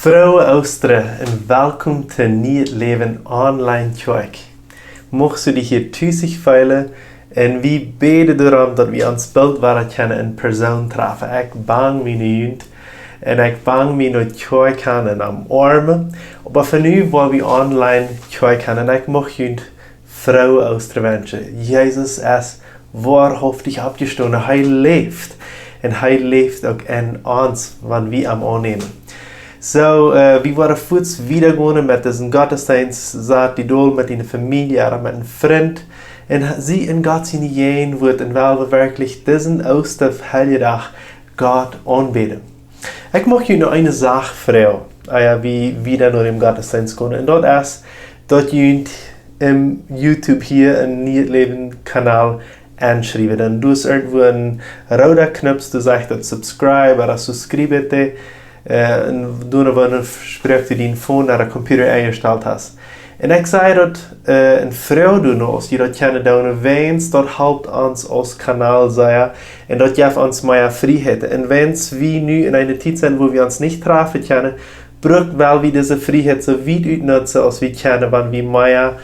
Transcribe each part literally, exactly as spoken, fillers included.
Froo Oostren un welkom to Niee Läwen Online Kjoakj. Muchst du die hia tusich feelen un wie bäden doarom, daut wie ons boolt wada kjennen en Persoon trafen. Ekj bang mie no junt un ekj bang mie no Kjoakj gonen un omoarmen. Oba fa nu well wie online Kjoakj gonen un ekj mucht junt Froo Oostren wenschen. Jesus es woarhauftich oppjestonen. Hee läft. Un hee läft uk en ons, wan wie am aunnämen. Soo, äh, wie woaren fuaz wieda gonen met disen Gottesdeenst. Sat die dol met diene Famielje ooda met een Frint. Un sie en Gott siene Jäajenwuat un well wie werkjlich disen Oostren Heiljedach Gott aunbäden. Ekj mucht junt noch eene Sach froagen, ea wie wieda no däm Gottesdeenst gonen. Un daut es, daut jie junt em YouTube hia en Niee Läwen Kanal enschriewen. Dan du hast irjentwua een rooda Knoop, dee sajcht daut subscribe ooda suscríbete. Äh, un dan, wan du sprichst, du dien Phone ooda Computer enjestalt hast. Un ekj saj daut, äh, un froag die no, aus jie daut kjennen doonen, wiels daut halpt ons aus Kanal sea. Un daut jeft ons mea Frieheit. Un wiels wie nu en eene Tiet sent, wua wie ons nich trafen kjennen, bruck well wie dise Frieheit soo wiet utnutzen, aus wie kjennen, wan wie mea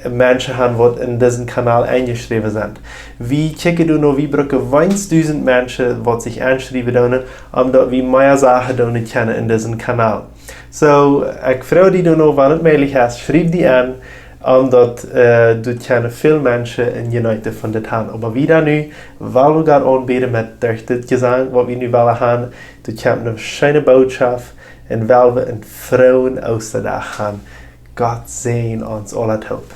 Menschen haben, waut en disen Kanal enjeschräwen sent. Wie kjikjen doano, wie brucken weens dusent Menschen, waut sikj enschriewen doonen, om daut wie mea Sachen doonen kjennen en disen Kanal. Soo, ekj froag die doano, wan et mäajlich es, schriew die en, om daut, äh, doa kjennen väl Menschen eene Jeneete von dit haben. Oba wie dan nu, well wie Gott aunbäden met derch dit Jesank, waut wie nu wellen haben, doa kjemt eene scheene Botschaft, un well wie een frooen Oostadach haben. Gott säajen ons aula toop.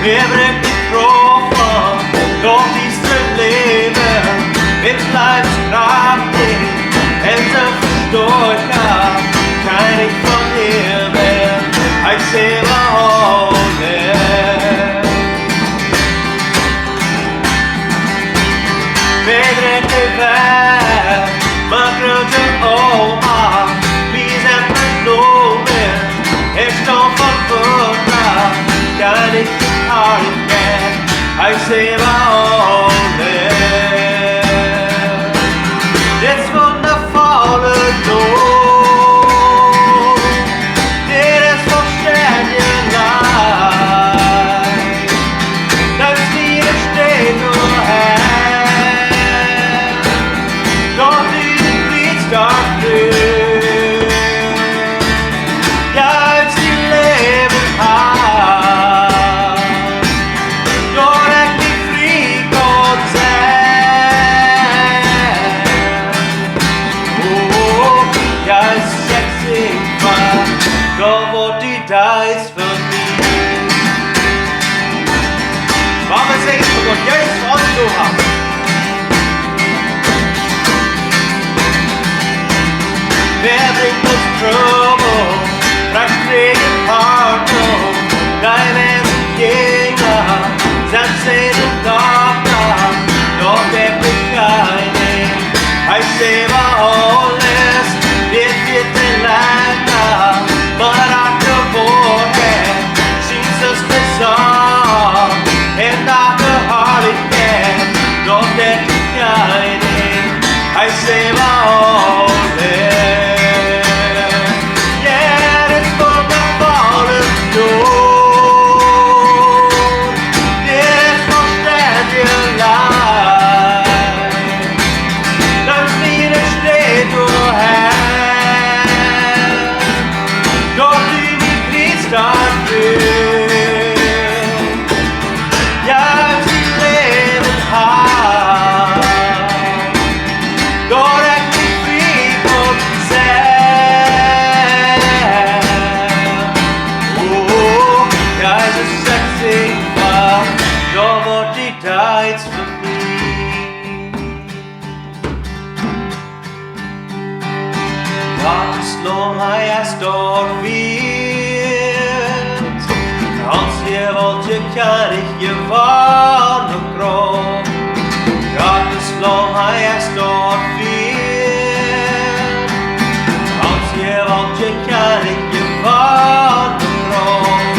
Wäa brinjt de Krauft aun, daut dise Läwen, met Leibskrauft, un soo stoakj, Kjennich von Himmel, ekj sie behoolen. Wäa dreit de Welt, mien groota Oolmacht, wie sent benomen, ekj steit voll Wunda, Kjennich von Harlichkjeit, ekj sie behoolen. Dit wundavolle Lof, dit es vollstendje Leew. Daut es diene Städ, o Herr, daut du de Pries doafäa, jo, daut es dien Läwen, Herr, daut ekj die frie kaun sennen. O, jo, ekj sie dankboa, daut du daut deist fa mie. Waut wie sinjen, fa Gott Jesus aunjedonen haben. Wäa brinjt ons Trubbel, brinjt Räajen, Harnung, dee Menschen Jinja, sent see de Dochta, doch ekj sie Kjennich, ekj sie behoolen, dit woat de Lenda, mau uk de Woarheit, Jesus de Sän, un uk de Harlichkjeit, doch ekj sie Kjennich, ekj sie behoolen. Jo, dit es wundavolle Lof, dit es vollstendje Leew. Daut es diene Städ, o Herr, daut du de Pries doafäa, jo, daut es dien Läwen, Herr, daut ekj die frie kaun sennen. O, Jesus, ekj sie dankboa, daut du daut deist fa mie. Gott es Lam, hee es daut Wieet, ons Jewaultje, Kjennich, Jewaultje, Krauft. Gott es Lam, hee es daut Wieet, ons Jewaultje, Kjennich, Jewaultje, Krauft.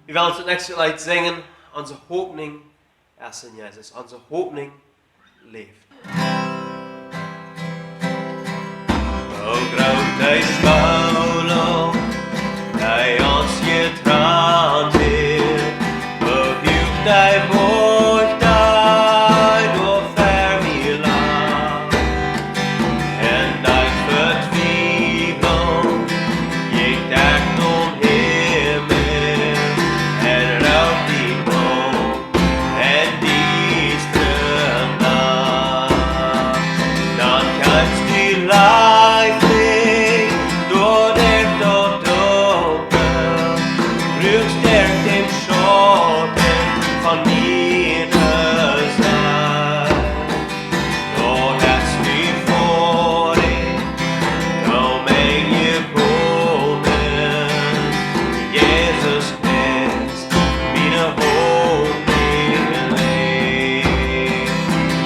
Wie wellen ons daut näakjste Leet sinjen. Onse Hopninj es en Jesus. Onse Hopninj läft. O groot dee Schwoll, dee ons jetrant haft, o huach dee Murch, dee doa ver mie lach. En dee Vetwieflunk jinkj ekj nom Himmel en roopt die opp en diestre Nacht. Dan kjeemst du leeflich derch daut Dunkel, bruchst derch dän Schauten von miene Sied. Doa best du fa mie, doa best du jekomen, Jesus Christ, miene Hopninj läft.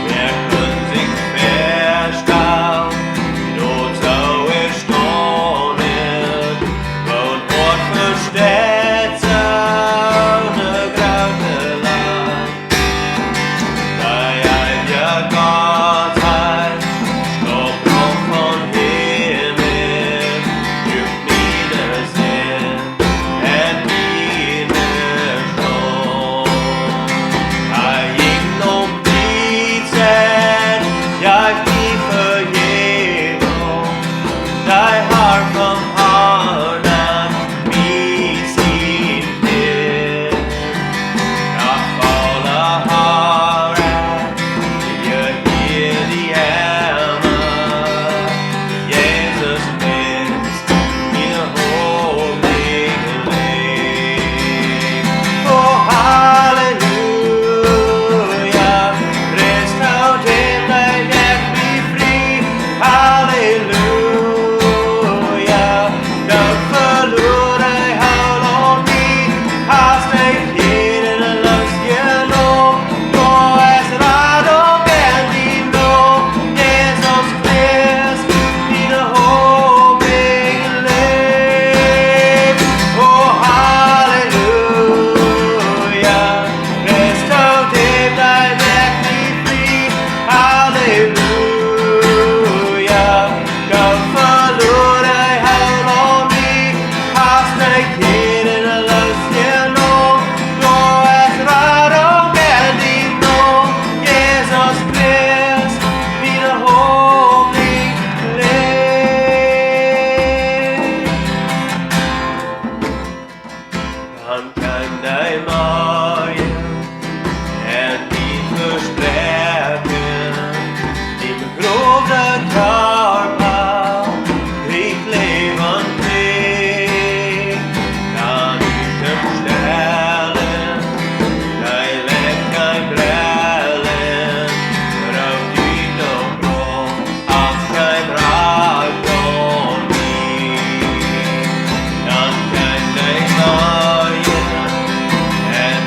Wäa kunn sikj väastalen, daut soo es daut, waut woat vesteit soone groote Leew. Dee eewje Gott, hee stort doa vom Himmel, jeef miene Sind en miene Schult. Hee jinkj nom Kjriez, jeef mie Vejäwunk, dee Har vom Harn, mie sien Bilt. Nach volle Harre, je hia die Emma, Jesus Christ, miene Hopninj läft. O Halleluja, Christus, dee mie frie. Halleluja, daut veloare Heil aun mie, hast dee Kjäd loosjenomen, doa es Radunk en die Nomen, Jesus Christ, miene Hopninj läft. O Halleluja, Christus, dee mie frie. Halleluja, daut veloare Heil aun mie, hast dee Kjäd loosjenomen, doa es Radunk en die Nomen, Jesus Christ, miene Hopninj läft. Dan kjeem dee Morjen, en dee Vespräakjunk, dee begrowde Kjarpa kjrieech Läwen trigj. Dan ut däm Stellen, dee Leew kjeem brellen, roopt ut daut Graf, hast dee Radunk aun mie. Dan kjeem dee Morjen, en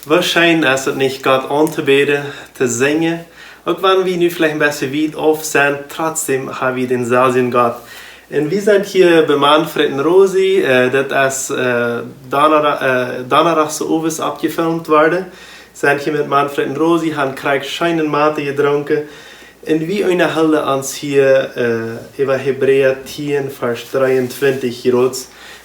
Woo scheen es et nich, Gott auntobäden, to sinjen? Uk wan wie nu veleicht een bät wiet auf sent, trotzdäm ha wie dänselwjen Gott. Un wie sent hia bie Manfred un Rosi, äh, daut es, äh, Donnada-, äh, Donnadachs owes aufjefilmt worden. Sent hia met Manfred un Rosi, han krakjt scheenen Mate jedrunken. Un wie unjahoolen ons hia, äh, äwa Hebräa tieen, Varsch dreeuntwintich jrod.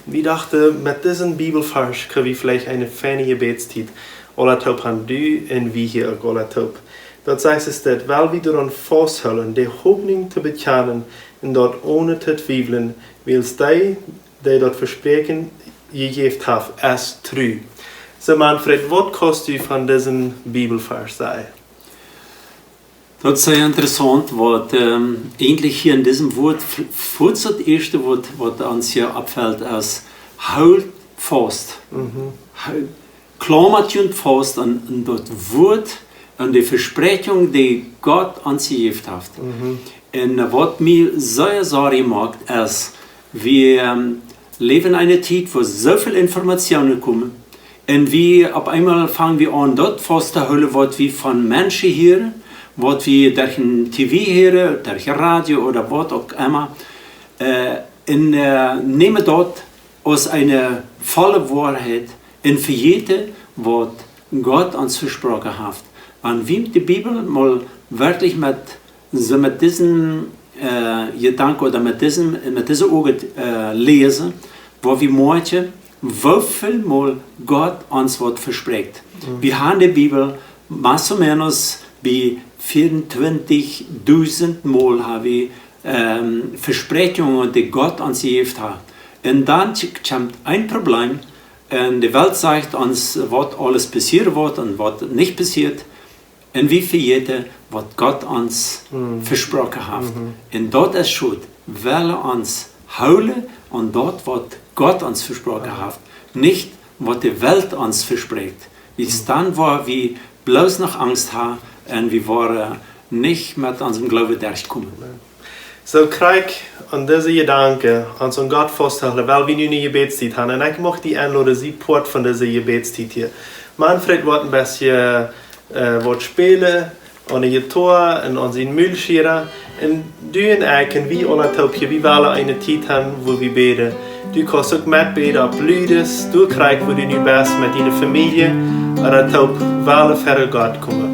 Wie dochten, met disen Bibelvarsch kjenn wie veleicht eene feine Jebädstiet aula toop han, du un wie hia uk aula toop. Daut sajcht et, daut well wie doaraun fausthoolen, de Hopninj to bekjanen un daut onen to twiewlen, wiels dee, dee daut Vespräakjen jejäft haft, es tru. Soo, Manfred, waut kaust du von disen Bibelvarsch sajen? Daut es sea interessaunt, waut, ähm, eejentlich hia en disem Wuat, f-, fuaz daut ieeschte Wuat, waut ons hia oppfelt, es: Hoolt faust. Mhm. Hoo-, klaumat junt faust aun, aun daut Wuat, aun de Vespräakjunk, dee Gott ons jejäft haft. Mhm. Un, äh, waut mie sea Sorj moakt, es, wie, ähm, läwen en eene Tiet, wua soo väl Informationen komen, un wie opp eemol fangen wie aun, daut faust to hoolen, waut wie von Menschen hieren, waut wie derch een T V hieren, derch Radio ooda waut uk emma, äh, un, äh, nämen daut aus eene volle Woarheit un vejäten, waut Gott ons vesproaken haft. Wan wie de Bibel mol werkjlich met soo met disen, äh, Jedanken ooda met disen, met dise Uagen, äh, läsen, woa wie moakjen, woo väl mol Gott ons waut vesprakjt. Mhm. Wie han de Bibel más o menos bie veauntwintichdusent Mol ha wie, ähm, Vespräakjungen, dee Gott ons jejäft haft. Un dan kj-, kjemt een Problem, un de Welt sajcht ons, waut aules passieren woat un waut nich passieet. Un wie vejäten, waut Gott ons, mm, vesproaken haft. Mhm. Un daut es schod. Well ons hoolen aun daut, waut Gott ons vesproaken, aha, haft, nich waut de Welt ons vesprakjt. Wiels, mhm, dan woa wie bloos noch Angst han un wie woaren nich met onsen Gloowen derchkomen. Amen. Soo krakjt aun dise Jedanken, ons aun Gott faust to hoolen, well wie nu eene Jebädstiet han. Un ekj mucht die enloden, sie Poat von dise Jebädstiet hia. Manfred woat een bät, äh, waut spälen, aun de Jittoa un aun sien Mulschira. Un du un ekj un wie aula toop hia, wie wellen eene Tiet han, wua wie bäden. Du kaust uk metbäden opp Lüdes, du krakjt, wua du nu best met diene Famielje, ooda toop wellen ver Gott komen.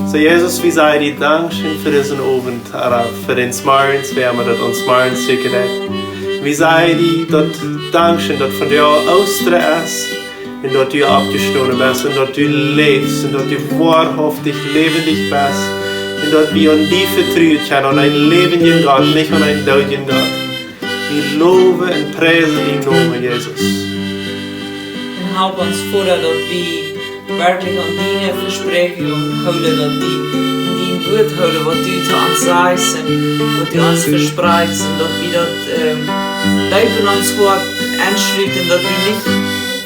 Soo, Jesus, wie sajen die Dankscheen fa disen Owent, ooda fa dän Morjes, wäa emma daut ons Morjes secha deit. Wie sajen die daut Dankscheen, daut vondoag Oostren es, un daut du oppjestonen best, un daut du läfst, un daut du woarhaftich läwendich best, un daut wie aun die vetruen kjennen, aun eenen läwendjen Gott, nich aun eenen doodjen Gott. Wie lowen un priesen dienen Nomen, Jesus. Un help ons, Voda, daut wie werkjlich aun diene Vespräakjunk hoolen, daut wie aun dien Wuat hoolen, waut du to ons sajchst un waut du ons vesprakjst, un daut wie daut, ähm, deep en ons Hoat enschluten, daut wie nich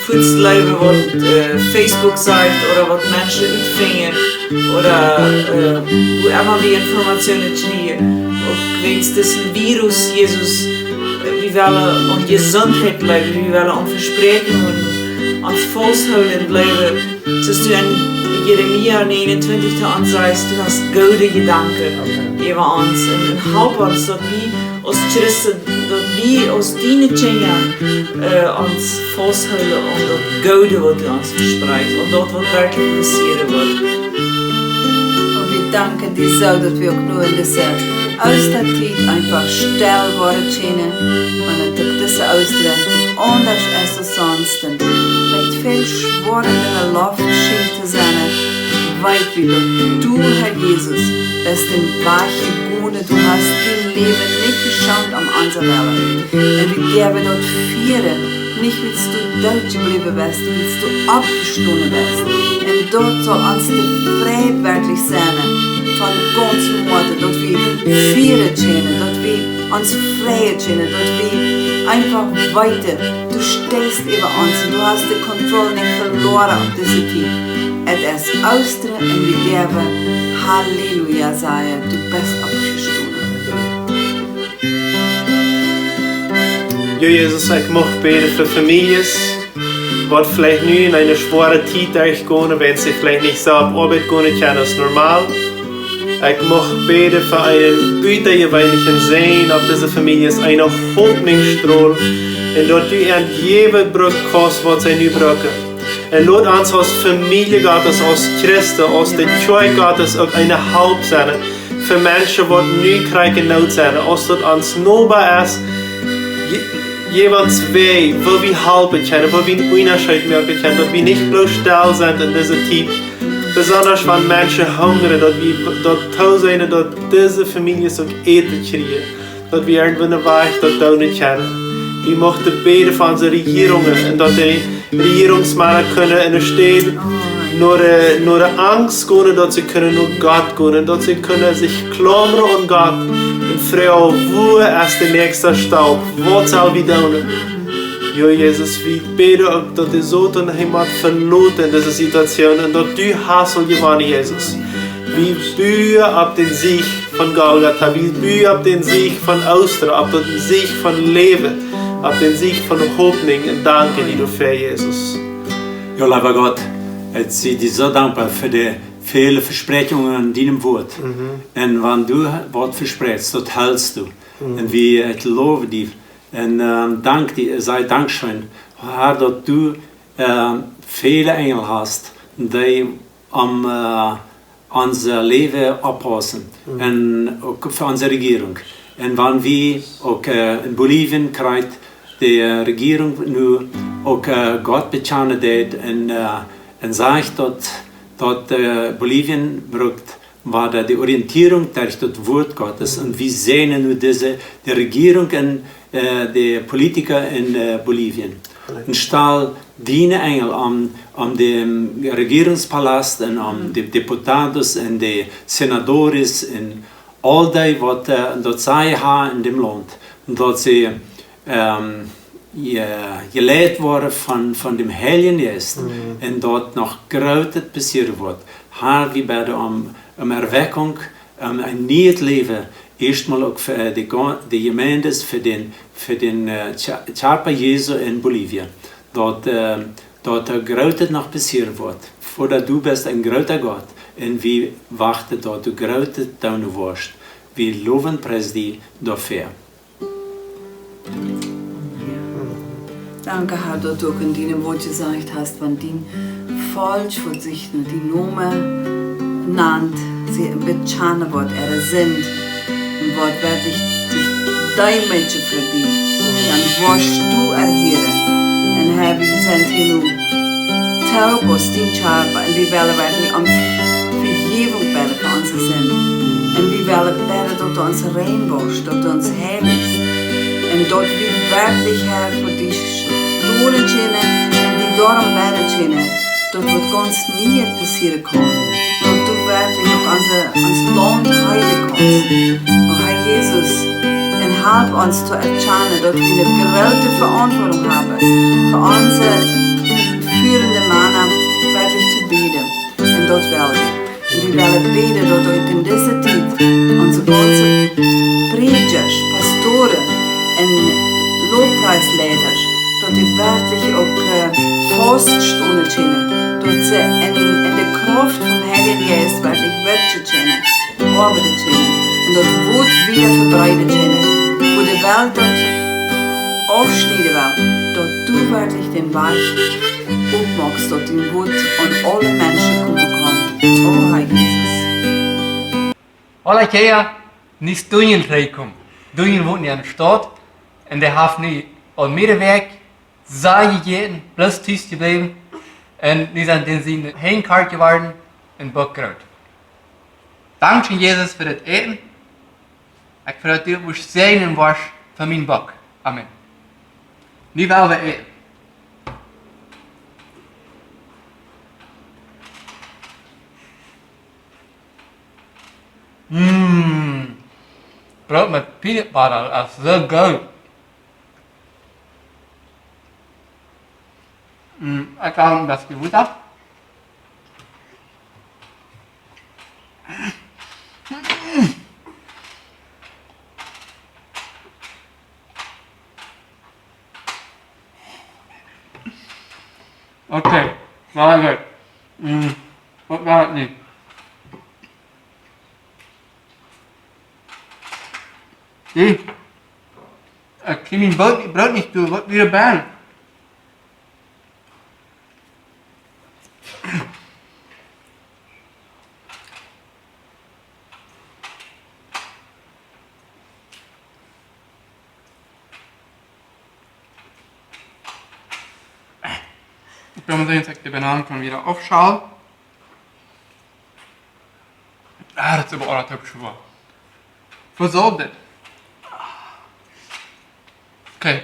fuaz läwen, waut, äh, Facebook sajcht ooda waut Menschen utfinjen ooda, äh, wua emma wie Informationen kjrieen. Uk wäajens disen Virus, Jesus, äh, wie wellen aun Jesuntheit läwen, wie wellen aun Vespräakjunk aun fausthoolen un läwen. Soo aus du en Jeremia negenuntwintich to ons sajchst, du hast goode Jedanken, amen, äwa ons. Un, un help ons, daut wie aus Christen, daut wie aus diene Kjinja, äh, ons fausthoolen aun daut Goode, waut du ons vesprakjst, aun daut, waut werkjlich passieren woat. Un wie danken die soo, daut wie uk nu en dise Oostatiet eefach stell woaren kjennen, un daut uk dise Oostren aundasch es aus sonst, un veleicht väl schwoara en de Loft schient to sennen, weet wie, daut du, Herr Jesus, best dän Wajch jegonen, du hast dien Läwen nich jeschaunt om onse Welt. Un wie jäwen daut fieren, nich wiels du doot jebläwen best, wiels du oppjestonen best. Un daut saul ons de Freid werkjlich sennen, von gaunzem Hoaten, daut wie fieren kjennen, daut wie ons freien kjennen, daut wie eefach weeten, du steist äwa ons un du hast de Kontroll nich veloaren opp dise Tiet. Et es Oostren un wie jäwen Halleluja sajen, du best oppjestonen. Jo, Jesus, ekj mucht bäden fa Famieljes, waut veleicht nu en eene schwoare Tiet derchgonen, wan see veleicht nich soo opp Oabeit gonen kjennen aus normal. Ekj mucht bäden fa eenen butajeweenlichen Säajen opp dise Famieljes, eene Hopninjsstrol, un daut du an jäwen brucken kaust, waut see nu brucken. Un lot ons aus Famielje Gottes, aus Christen, aus de Kjoakj Gottes uk eene Help sennen fa Menschen, waut nu krakjt en Noot sent. Aus daut ons Noba es, je-, jeweils wie, woo wie halpen kjennen, woo wie eenen Unjascheet moaken kjennen, daut wie nich bloos stell sent en dise Tiet. Besonda wan Menschen hungren, daut wie daut tooseenen, daut dise Famieljes uk Äten kjrieen. Daut wie irjentwoo wajch daut doonen kjennen. Wie muchten bäden fa onse Rejierungen un daut de Rejierungsmana kjennen enne Städ no de, no de Angst gonen, daut see kjennen no Gott gonen, daut see kjennen sikj klaumren aun Gott un froagen, woo es de näakjste Staup? Waut sell wie doonen? Jo, Jesus, wie bäden uk, daut de Soton hee mott veloten en dise Situation un daut du hast aul jewonnen, Jesus. Wie buen opp dän Sieg von Golgatha, wie buen opp dän Sieg von Oostren, opp dän Sieg von Läwen, opp dän Sieg von Hopninj un danken die doafäa, Jesus. Jo, leewa Gott, ekj sie die soo dankboa fa de väle Vespräakjungen en dien Wort. Mhm. Un wan du waut vespräakjst, daut helst du. Mhm. Un wie, ekj low die un, ähm, dank die, saj Dankscheen, Herr, daut du, ähm, väle Enjel hast, dee om, äh, ons Läwen oppaussen. Mhm. Un uk fa onse Rejierunk. Un wan wie uk, äh, en Bolivien krakjt de, äh, Rejierunk nu uk, äh, Gott bekjanen deed un, äh, un sajcht daut, daut, äh, Bolivien brukt wada de Orientierunk derch daut Wort Gottes. Mhm. Un wie säajnen nu dise, de Rejierunk un, äh, de Politiker en, äh, Bolivien. Amen. Un stal diene Enjel om, om dän Rejierungspalast un om, mhm, de Deputados un de Senadores un aul dee waut, äh, daut Sajen haben en däm Launt. Un daut see, ähm, je-, jeleit woaren von, von däm Heiljen Jeist. Mhm. Un daut noch Grootet passieren woat. Herr, wie bäden om, om Erweckung, om een nieet Läwen. Ieeschtmol uk fa de Go-, de Jemeenten, fa dän, fa dän, äh, Kja-, Kjarpa Jesu en Bolivien. Daut, äh, daut doa Grootet noch passieren woat. Fa daut du best een groota Gott. Un wie wachten daut du Grootet doonen woascht. Wie lowen, priesen die doafäa. Jo. Dank, Herr, daut du uk en dien Wort jesajcht hast, wan dien Volkj woat sikj no dienen Nomen nanen, see bekjanen woat äare Sind un woat werkjlich sikj deemootjen fa die, dan woascht du erhieren. Un Herr, wie sent hia nu toop aus dien Kjarpa un wie wellen werkjlich om Vejäwunk bäden fa onse Sind. Un wie wellen bäden, daut du ons rein woascht, daut du ons heilichst. Un daut wie werkjlich, Herr, fa die stonen kjennen un die doaromm bäden kjennen, daut waut gaunz nieet passieren kaun. Daut du werkjlich uk onse, ons Launt heelen kaust. O Herr Jesus, un help ons to erkjanen, daut wie eene groote Veauntwuatunk haben, fa onse fieende Mana werkjlich to bäden. Un daut well wie. Un wie wellen bäden, daut uk en dise Tiet onse gaunze Prädjasch, Pastoren un Lobpreisleitasch, daut dee werkjlich uk, äh, faust stonen kjennen, daut see en, en de Krauft vom Heiljen Jeist werkjlich werkjen kjennen, oabeiden kjennen. Un daut Wort wieda vebreeden kjennen, wua de Welt daut aufschnieden well, daut du werkjlich dän Wajch opmoakst, daut dien Wort aun aule Menschen komen kaun. O Herr Jesus. Hola, Kea, nich dunjen rei komen. Dunjen wonen en de Staut un dee haft nu aul mearere Wäakj sea jejäten, bloos tus jebläwen. Un nu sent dee sien Heim kalt jeworden un Bock groot. Dankscheen, Jesus, fa daut Äten. Ekj frei mie, daut du säajnen woascht fa mien Bock. Amen. Nu well wie äten. Mm. Broot met peanut butter, daut es soo goot. Mm, ekj well een bät Wota. Okay, wia daut? Mm, waut wia daut nich? Sieh, ekj kjrie mien Broot, Broot nich derch, waut wia daut? Ekj well mol seenen, aus ekj de Bananen kaun wada aufschälen. Ah, daut es oba aundathaulf Joa. Woo saul dit? Okay.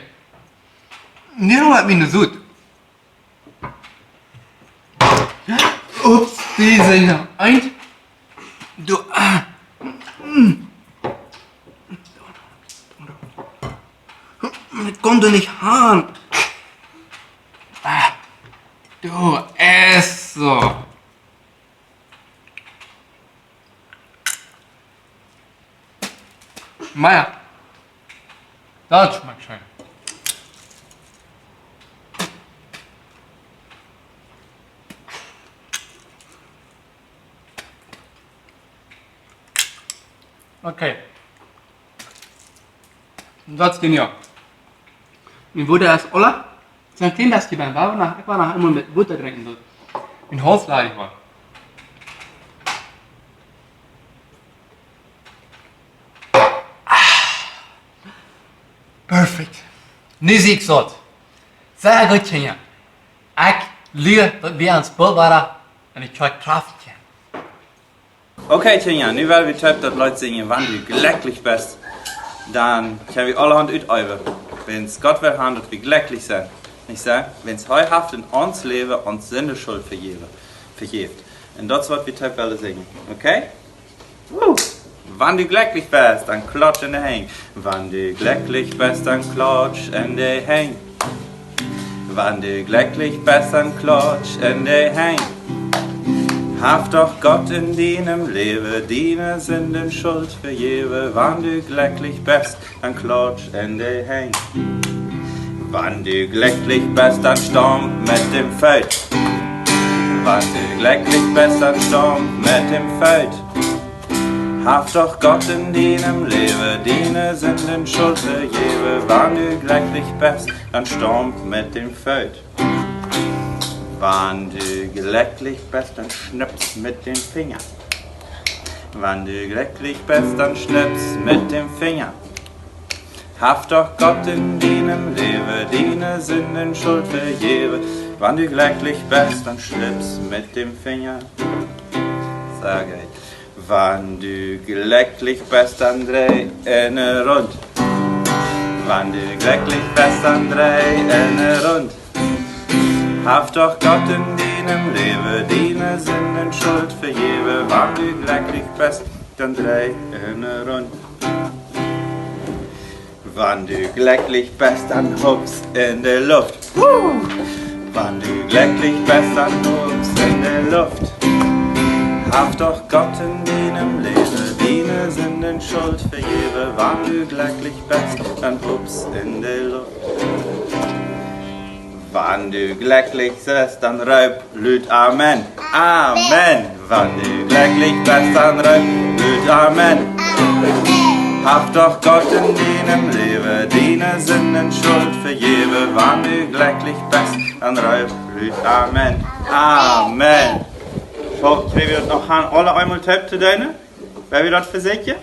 Nero haft mie ne Sut. Ups, dee sent eent. Du, ah. Mm. Daut kunn doch nich gonen. Ah. Du, es soo. Mea. Daut schmakjt scheen. Okay. Daut es genial. Mien Wota es aula. Soo een kjlien bät bie, wua wie noch, ekj woa noch eemol met Wota drinkjen, daut mien Hauls ladich woat. Ah. Perfekt. Nu sie ekj saut. Sea goot, Kjinja. Ekj lia, daut wie ons boolt wada enne Kjoakj trafen kjennen. Okay, Kjinja, nu well wie toop daut Leet sinjen, wan du jlekjlich best, dan kjenn wie aulahaunt uteewen. Wiels Gott well han, daut wie jlekjlich sent. Nich soo? Wiels hee haft en ons Läwen ons Sindenschult vejäft. Vejäft. Un daut es, waut wie toop wellen sinjen. Okay? Woo! Wan du jlekjlich best, dan klautsch enne Henj. Wan du jlekjlich best, dan klautsch enne Henj. Wan du jlekjlich best, dan klautsch enne Henj. Haft doch Gott en dienem Läwen diene Sindenschult vejäft. Wan du jlekjlich best, dan klautsch enne Henj. Wan du jlekjlich best, dan stomp met de Foot. Wan du jlekjlich best, dan stomp met de Foot. Haft doch Gott en dienem Läwen diene Sindenschult vejäft. Wan du jlekjlich best, dan stomp met de Foot. Wan du jlekjlich best, dan schnips met de Finja. Wan du jlekjlich best, dan schnips met de Finja. Haft doch Gott en dienem Läwen diene Sindenschult vejäft. Wan du jlekjlich best, dan schnips met de Finja. Saj ekj. Wan du jlekjlich best, dan drei enne Runt. Wan du jlekjlich best, dan drei enne Runt. Haft doch Gott en dienem Läwen diene Sindenschult vejäft. Wan du jlekjlich best, dan drei enne Runt. Wan du jlekjlich best, dan hups enne Luft. Woo! Wan du jlekjlich best, dan hups enne Luft. Haft doch Gott en dienem Läwen diene Sindenschult vejäft. Wan du jlekjlich best, dan hups enne Luft. Wan du jlekjlich best, dan roop lud Amen. Amen. Wan du jlekjlich best, dan roop lud Amen. Haft doch Gott en dienem Läwen diene Sindenschult vejäft. Wan du jlekjlich best, dan roop lud Amen. Amen. Soo, kjenn wie daut noch han, aule eemol toop to doonen? Well wie daut vesieekjen?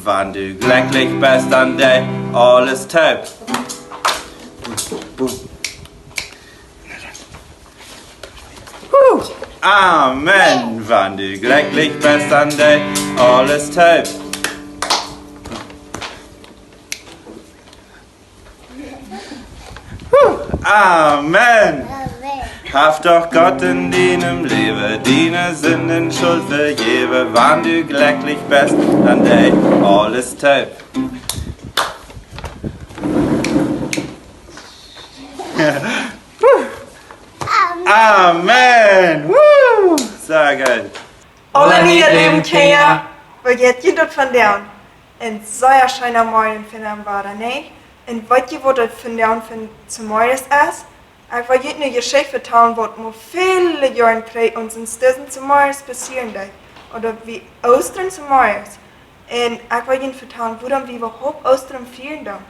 Wan du jlekjlich best, dan deit aules toop. Amen. Wan du jlekjlich best, dan deit aules toop. Amen. Amen. Haft doch Gott en dienem Läwen diene Sindenschult vejäft. Wan du jlekjlich best, dan deit aules toop. Amen. Woo! Saj et. Aula, mien leewe Kjinja, woo jeit junt daut vondoag? Een sea scheena Morjen vondoag wada, nä? Un weet jie, waut daut vondoag fa, zemorjes es? Ekj well junt eene Jeschicht vetalen, waut mau väle Joaren trigj ons en disen Somma passieren deed. Ooda wia Oostren Somma. Un ekj well junt vetalen, wuarom wie äwahaupt Oostren fieren doonen.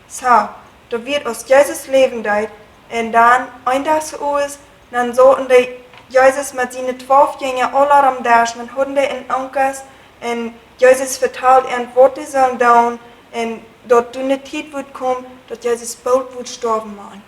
Soo, daut wia aus Jesus läwen deed. Un dan, een Dach soo aus, dan sauten dee Jesus met siene twalf Jinja aula aum Desch, dan hauden dee een Onkas. Un Jesus vetald an, waut dee sullen doonen. Un daut doa ne Tiet wudd komen, daut Jesus boolt wudd stoawen motten.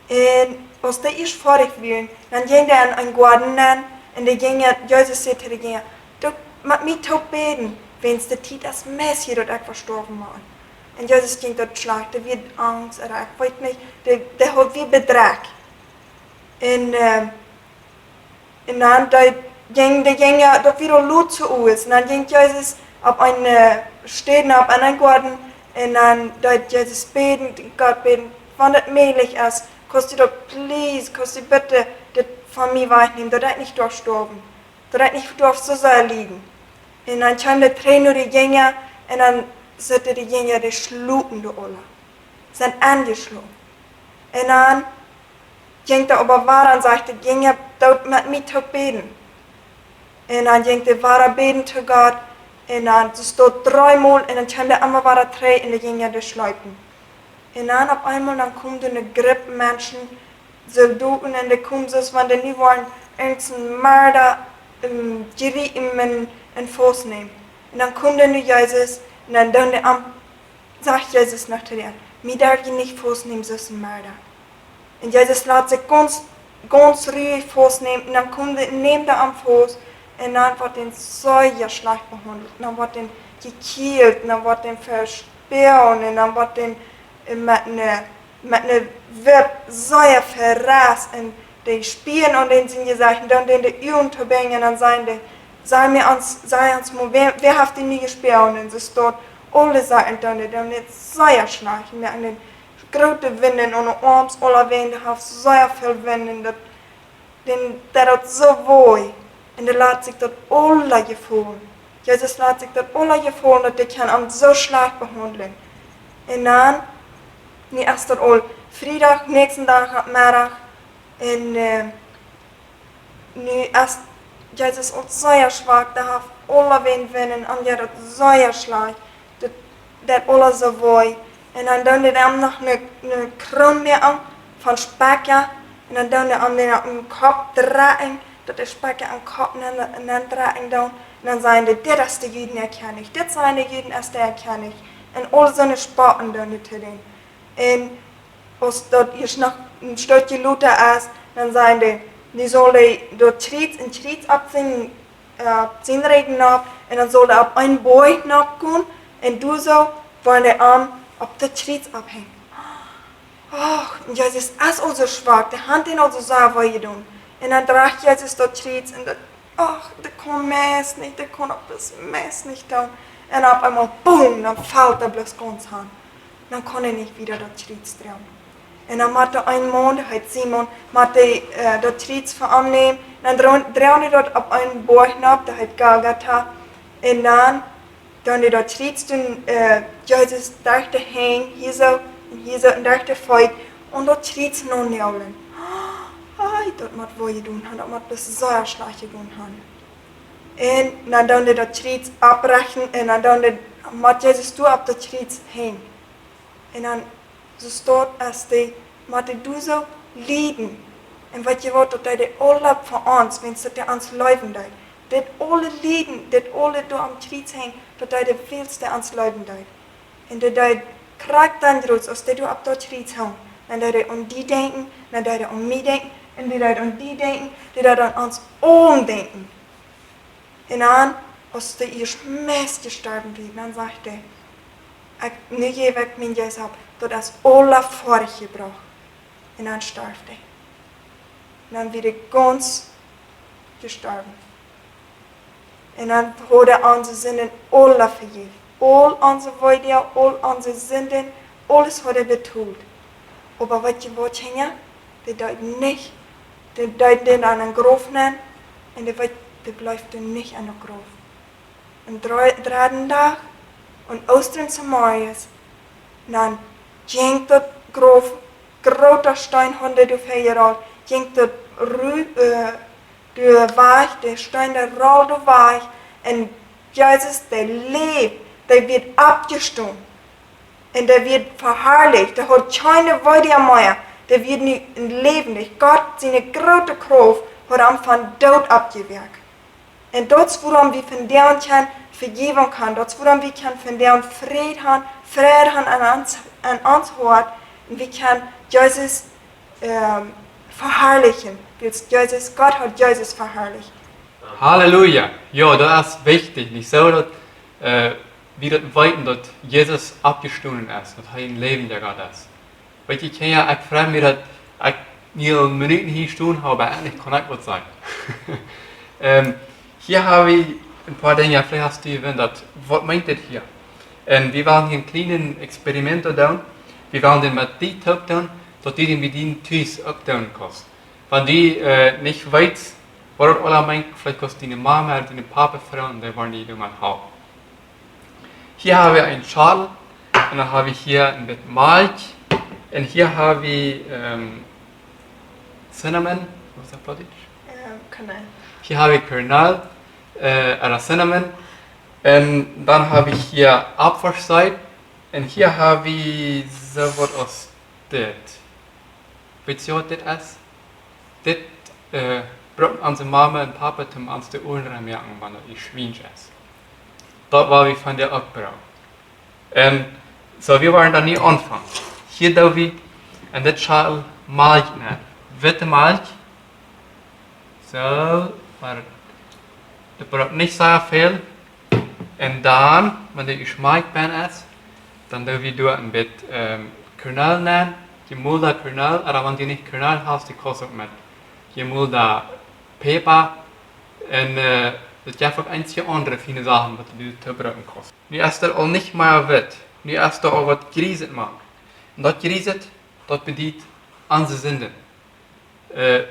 Un aus dee ieescht foadich wieren, dan jinkj dee en een Goaden nenn, un dee Jinja, Jesus säd to dee Jinja: "Doot met mie toop bäden, wiels de Tiet es meist hia, daut ekj vestoawen mott." Un Jesus jinkj daut schlajcht, dee wia angst, ooda ekj weet nich, dee, dee haud, wia bedrekjt. Un, ehm, un dan dee jinkj dee Jinja, daut wia aul lot soo aus, un dan jinkj Jesus opp eene, eh, Städ nopp, en een Goaden, un dan deed Jesus bäden, Gott bäden: "Wan et mäajlich es, kaust du daut please, kaust du bitte dit von mie wajchnämen, daut ekj nich derf stoawen, daut ekj nich derf soo sea lieden." Un dan kjeem dee trigj no dee Jinja, un dan sitten dee Jinja, dee schlopen doa aula, sent enjeschlopen. Un dan jinkj dee oba wada un säd: "Jinja, doot met mie toop bäden." Un dan jinkj dee wada bäden to Gott, un dan, daut steit dree mol, un dan kjeem dee emma wada trigj un dee Jinja, dee schlopen. Un dan opp eemol, dan kjeem doa ne Grupp Menschen, Soldoten, un dee kjeemen soo aus wan dee nu wudden irjent een Marda, ehm, jriepen un, un faustnämen. Un dan kjeemen dee no Jesus, un dan doonen dee am, sajcht Jesus noch to an: "Mie derft jie nich faustnämen soo aus een Marda." Un Jesus lat sikj gaunz, gaunz ruhig faustnämen, un dan kjeemen dee, nämen dee am faust, un dan woat dee sea schlajcht behaundelt, un dan woat dee jekjielt, un dan woat dee vespäanen, un dan woat dee, eh, met eene, met eene Wipp sea veräst, un dee spieen aun dän sien Jesecht, un dan doonen dee de Uagen toobinjen, un dan sajen dee: "Saj mie ons, saj ons mol, wäa, wäa haft die nu jespäanen?" Un see stonen aule Sieden, un dan doonen dee sea schlajcht, un moaken dän groote Winden aun de Oarms, aulawäajen, dee haft sea väl Winden, daut, dän, daut deed soo wee, un dee lat sikj daut aula jefaulen. Jesus lat sikj daut aula jefaulen, daut dee kjennen am soo schlajcht behaundlen. Un dan, nu es daut aul Friedach, näakjsten Dach opp Meddach, un, eh, nu es Jesus aul sea schwak, dee haft aulawäajen Winden, un am jeit daut sea schlajcht, daut, daut aula soo wee. Un dan doonen dee am noch eene, eene Kroon moaken von Spekja, un dan doonen dee am dän opp dän Kopp drekjen, daut de Spekja aum Kopp nenn, nenndrekjen doonen. Un dan sajen dee: "Dit es de Juden äa Kjennich, dit sajen de Juden es de äa Kjennich." Un aul soone Spotten doonen dee to dän. Un aus daut ieescht noch een Stootje lota es, dan sajen dee: "Nu saul hee daut Kjriez, een Kjriez opp sien, eh, opp sien Rigjen nopp, un dan saul hee opp een Boajch nopp gonen, un doa saul, woaren dee am opp daut Kjriez opphenjen." Och, un Jesus es aul soo schwak, dee haft dän aul soo sea wee jedonen. Un dan drajcht Jesus daut Kjriez, un daut, och, dee kunn meist nich, dee kunn daut meist nich doonen. Un opp eemol, boom, dan felt hee bloos gaunz han. Dan kunn hee nich wieda daut Kjriez droagen. Un dan mott een Maun, dee heet Simon, mott dee, eh, daut Kjriez fa am nämen. Dan dro-, droagen dee daut opp een Boajch nopp, dee heet Golgota. Un dan, dan dee daut Kjriez doonen, eh, Jesus derch de Henj, hia soo, un hia soo, un derch de Feet, un daut Kjriez nopp näajlen. Ai, daut mott wee jedonen han, daut mott bloos sea schlajcht jedonen han. Un dan doonen dee daut Kjriez oprechten, un dan doonen dee, mott Jesus doa opp daut Kjriez henjen. Un dan, soo stoakj aus dee, mott dee doa soo lieden. Un weet jie waut, daut deed hee aula fa ons, wiels daut hee ons leewen deed. Dit aule Lieden, dit aule doa aum Kjriez henjen, daut deed hee wiels hee ons leewen deed. Un dee deed krakjt dan, jrods aus dee doa opp daut Kjriez hunk, dan deed hee aun die denkjen, dan deed hee aun mie denkjen, un dee deed aun die denkjen, dee deed aun ons aulen denkjen. Un dan, aus hee ieescht meist jestorwen wia, dan sajcht hee: "Ekj, nu jäw ekj mien Jeist opp, daut es aula foadich jebrocht." Un dan storf hee. Un dan wia hee gaunz jestorwen. Un dan haud hee onse Sinden aula vejäft. Aul onse Weedoag, aul onse Sinden, aules haud hee betolt. Oba weet jie waut, Kjinja? Dee deed nich, dee deed dän en een Grauf nenn, un dee weet, dee bleef doa nich en daut Grauf. Aum dree-, dredden Dach, aun Oostren zemorjes, dan jinkj daut Grauf groota Steen hauden dee doa väajerolt, jinkj daut Ru-, äh, doa wajch, de Steen, dee rolld doa wajch, un Jesus, dee läft, dee wia oppjestonen. Un dee wia veharlicht, dee haud kjeene Wee mea, dee wia nu een läwendich. Gott siene groote Krauft haud am vom Doot oppjewakjt. Un daut es wuarom wie vondoag kjennen Vejäwunk haben, daut es wuarom wie kjennen vondoag Fräd haben, Fräd haben aun ons, aun ons Hoat, un wie kjennen Jesus, ähm, veharlichen, wiels Jesus, Gott haud Jesus veharlicht. Halleluja. Jo, daut es wichtich. Nich soo daut, äh, wie daut weeten, daut Jesus oppjestonen es, daut hee een läwendja Gott es. Weetst, ekj kaun jo, ekj frei mie daut ekj nu aul Minuten hia stonen hab, oba endlich kaun ekj waut sajen. Ähm, hia hab ekj een poa Dinja, veleicht hast du jewant, daut, waut meent dit hia? Un wie wellen hia een kjlienet Experiment doonen. Wie wellen dit met die toop doonen, daut du dit bie die tus uk doonen kaust. Wan du, äh, nich weetst, waut daut aules meent, veleicht kaust du diene Mama ooda diene Papa froagen, dee woaren die doamet halpen. Hia hab wie een Schottel, un dan hab wie hia een bät Malkj, un hia hab wie, ähm, Cinnamon, waut es daut opp Plautdietsch? Ähm, Kaneel. Hia hab wie Kaneel, äh, ooda Cinnamon, un dan hab wie hia Apfelsieed, un hia hab wie soo waut aus dit. Weetst du, waut dit es? Dit, äh, brukt onse Mama un Papa, om ons de Uaren rein moaken, wan et schwiensch es. Daut woa wie vondoag uk brucken. Un soo, wie woaren dan nu aunfangen. Hia doo wie en dit Schottel Malkj nenn. Witte Malkj. Soo, oba daut brukt nich sea väl. Un dan, wan de Jeschmak benn es, dan doo wie doa een bät, ähm, Kaneel nenn, jemolda Kaneel, ooda wan du nich Kaneel hast, dee kaust uk met jemolda Päpa. Un, äh, daut jeft uk eenje aundre fiene Sachen, waut du doa brucken kaust. Nu es daut aul nich mea witt. Nu es daut aul waut Jrieset mank. Un daut Jrieset, daut bediet onse Sinden. Äh,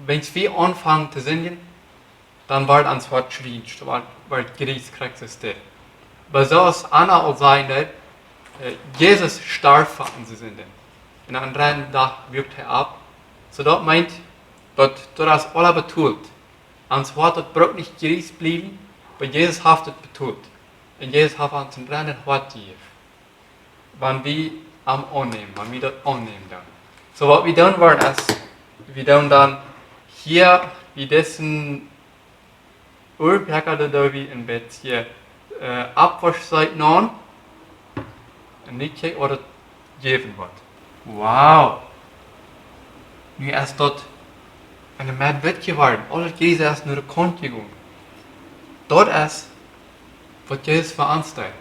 wan wie aunfangen to sindjen, dan woat ons Hoat schwiensch, woat, woat jries, krakjt soo aus dit. Oba soo aus Anna aul säd, äh, Jesus storf fa onse Sinden. Un aum dreden Dach wuak hee opp. Soo daut meent, daut, daut es aules betolt. Ons Hoat, daut brukt nich jries bliewen, oba Jesus haft et betolt. Un Jesus haft ons een reinet Hoat jejäft. Wan wie am aunnämen, wan wie daut aunnämen dan. Soo, waut wie doonen woaren es, wie doonen dan hia, bie disen Uapäakja, doa doo wie een bät, äh, Apfelsieed nenn. Un nu kjikj, waut et jäwen woat. Wow. Nu es daut en de Med witt jeworden. Aul daut Jries es no de Kaunt jegonen. Daut es, waut Jesus fa ons deed.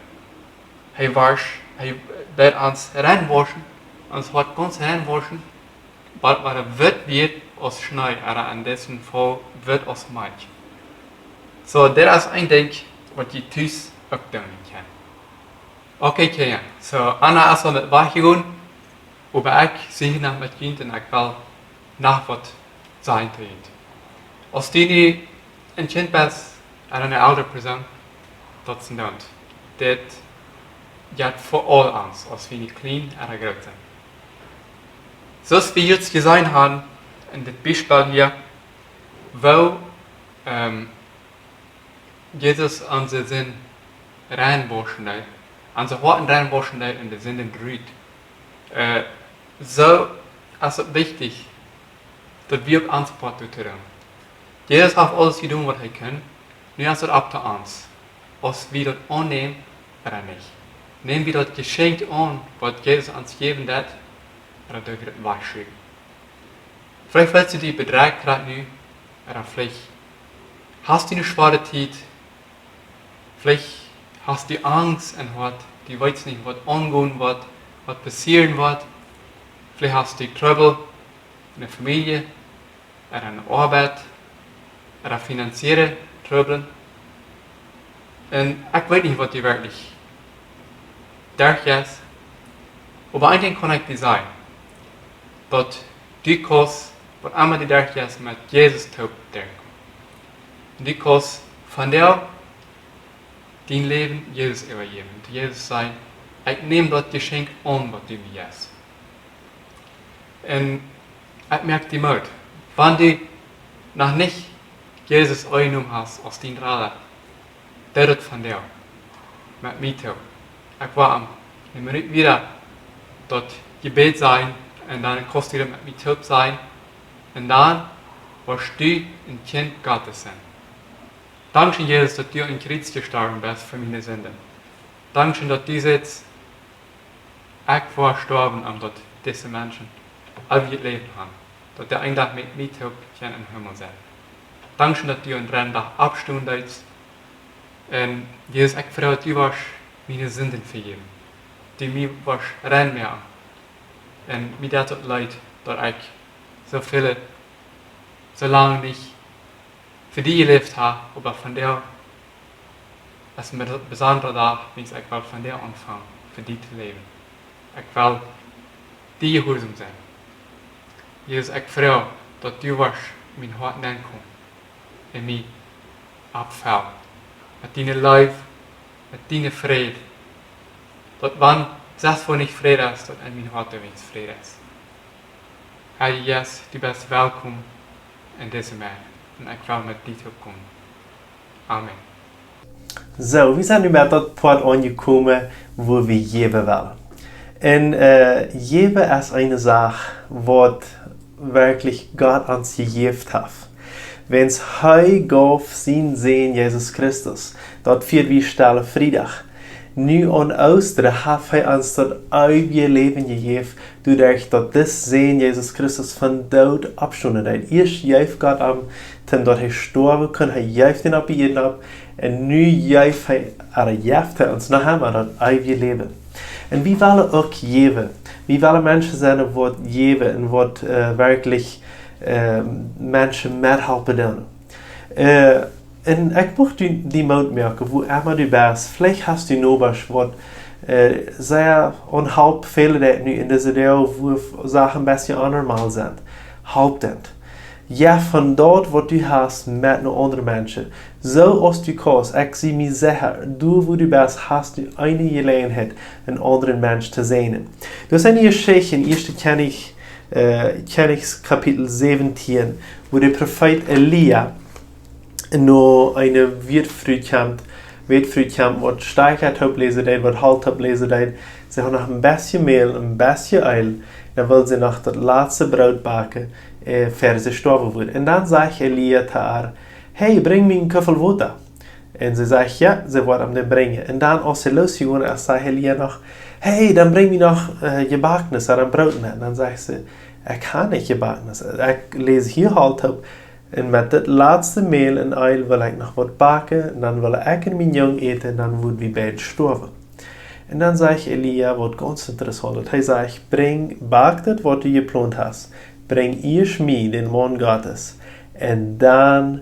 Hee wausch, hee deed ons reinwauschen, ons Hoat gaunz reinwauschen, waut, waut witt wia aus Schnee, ooda en disen Faul witt aus Malkj. Soo, daut es een Dinkj, waut jie tus uk doonen kjennen. Okay, Kjinja. Soo, Anna es aul met wajchjegonen, oba ekj sie hia noch met junt un ekj well noch waut sajen to junt. Aus du nu een Kjint best ooda eene elre Persoon, daut es nich. Dit jeit fa aul ons, aus wie nu kjlien ooda groot sent. Soo aus wie jrod jeseenen haben en dit Biespel hia, woo, ähm, Jesus onse Sind reinwauschen deed, onse Hoaten reinwauschen deed un de Sinden rut. Äh, soo es et wichtich, daut wie uk ons Poat doonen. Jesus haft aules jedonen, waut hee kunn. Nu es et opp to ons, aus wie daut aunnämen ooda nich. Näm wie daut Jeschenkj aun, waut Jesus ons jäwen deed, ooda doo wie daut wajchschuwen? Veleicht feelst du die bedrekjt krakjt nu, ooda veleicht hast du eene schwoare Tiet, veleicht hast du Angst un waut, du weetst nich, waut aungonen woat, waut passieren woat. Veleicht hast du Trubbel en de Famielje, ooda aun de Oabeit, ooda finanzielle Trubbel. Un ekj weet nich, waut du werkjlich derchjeist, oba een Dinkj kaun ekj die sajen, daut du kaust, waut emma du derchjeist, met Jesus toop derchkomen. Un du kaust vondoag dien Läwen Jesus äwajäwen. To Jesus sajen: "Ekj näm daut Jeschenkj aun, waut du mie jefst." Un ekj moak die Moot, wan du noch nich Jesus aunjenomen hast aus dien Rada, doo daut vondoag met mie toop. Ekj woa om eene Minut wieda daut Jebäd sajen un dan kaust du daut met mie toop sajen. Un dan woascht du een Kjint Gottes sennen. Dankscheen, Jesus, daut du aum Kjriez jestorwen best fa miene Sinden. Dankscheen, daut du sajchst, ekj woa stoawen, om daut dise Menschen eewjet Läwen haben, daut dee een Dach met mie toop kjennen em Himmel sennen. Dankscheen, daut du aum dreden Dach oppstonen deedst. Un Jesus, ekj froag, daut du woascht miene Sinden vejäwen, du mie woascht rein moaken. Un mie deit daut leet, daut ekj soo väl, soo lang nich fa die jeläft hab, oba vondoag es een bes-, besondra Dach, wiels ekj well vondoag aunfangen, fa die to läwen. Ekj well die jehuarsom sennen. Jesus, ekj froag, daut du woascht en mien Hoat nenkomen un mie oppfellen met diene Leew, met dienen Fräd. Daut wan, selfst wan nich Fräd es, daut en mien Hoat doawäajen Fräd es. Herr Jesus, du best welkom en dise Moment. Un ekj well met die toop komen. Amen. Soo, wie sent nu met daut Poat aunjekomen, wua wie jäwen wellen. Un, äh, jäwen es eene Sach, waut werkjlich Gott ons jejäft haft. Wiels hee jeef sienen Sän Jesus Christus, daut fieren wie Stelle Friedach. Nu aun Oostren haft hee ons daut eewje Läwen jejäft, doaderch daut dis Sän Jesus Christus vom Doot oppstonen deed. Ieescht jeef Gott am, daut hee stoawen kunn, hee jeef dän opp de Ieed opp, un nu jeef hee, ooda jeft hee ons noch emma daut eewje Läwen. Un wie wellen uk jäwen. Wie wellen Menschen sennen, waut jäwen un waut, äh, werkjlich, äh, Menschen methalpen doonen. Äh, un ekj mucht die, die Moot moaken, wua emma du best. Veleicht hast du Nobasch, waut, äh, sea aun Help fälen deit nu en dise Doag, wua Sachen een bät anormal sent. Halp an. Jeff von daut, waut du hast, met no aundre Menschen. Soo aus du kaust, ekj sie mie secha, du, wua du best, hast du eene Jeläajenheit, een aundren Mensch to säajnen. Doa es eene Jeschicht en Ieeschte Kjennichs, äh, Kjennichs Kapitel säwentieen, wua de Profeet Elia no eene Wätfru kjemt, Wätfru kjemt, waut Steakja toopläsen deed, waut Holt toopläsen deed. See haud noch een bät Mäl, een bät Eelj, dan wull see noch daut latste Broot backen, äh, ea see stoawen wudd. Un dan sajcht Elia to äa: "Hey, brinj mie een Kuffel Wota." Un see sajcht jo, see woat am dän brinjen. Un dan, aus see losjegonen es, sajcht Elia noch: "Hey, dan brinj mie noch, äh, Jebacknis ooda een Broot met." Un dan sajcht see: "Ekj hab nich Jebacknis. Ekj läs hia Holt toop. Un met dit latste Mäl un Eelj well ekj noch waut backen, un dan well ekj un mien Jung äten, un dan woa wie beid stoawen." Un dan sajcht Elia waut gaunz interessauntet. Hee sajcht: "Brinj, back daut, waut du jeplont hast. Brinj ieescht mie, dän Maun Gottes. Un dan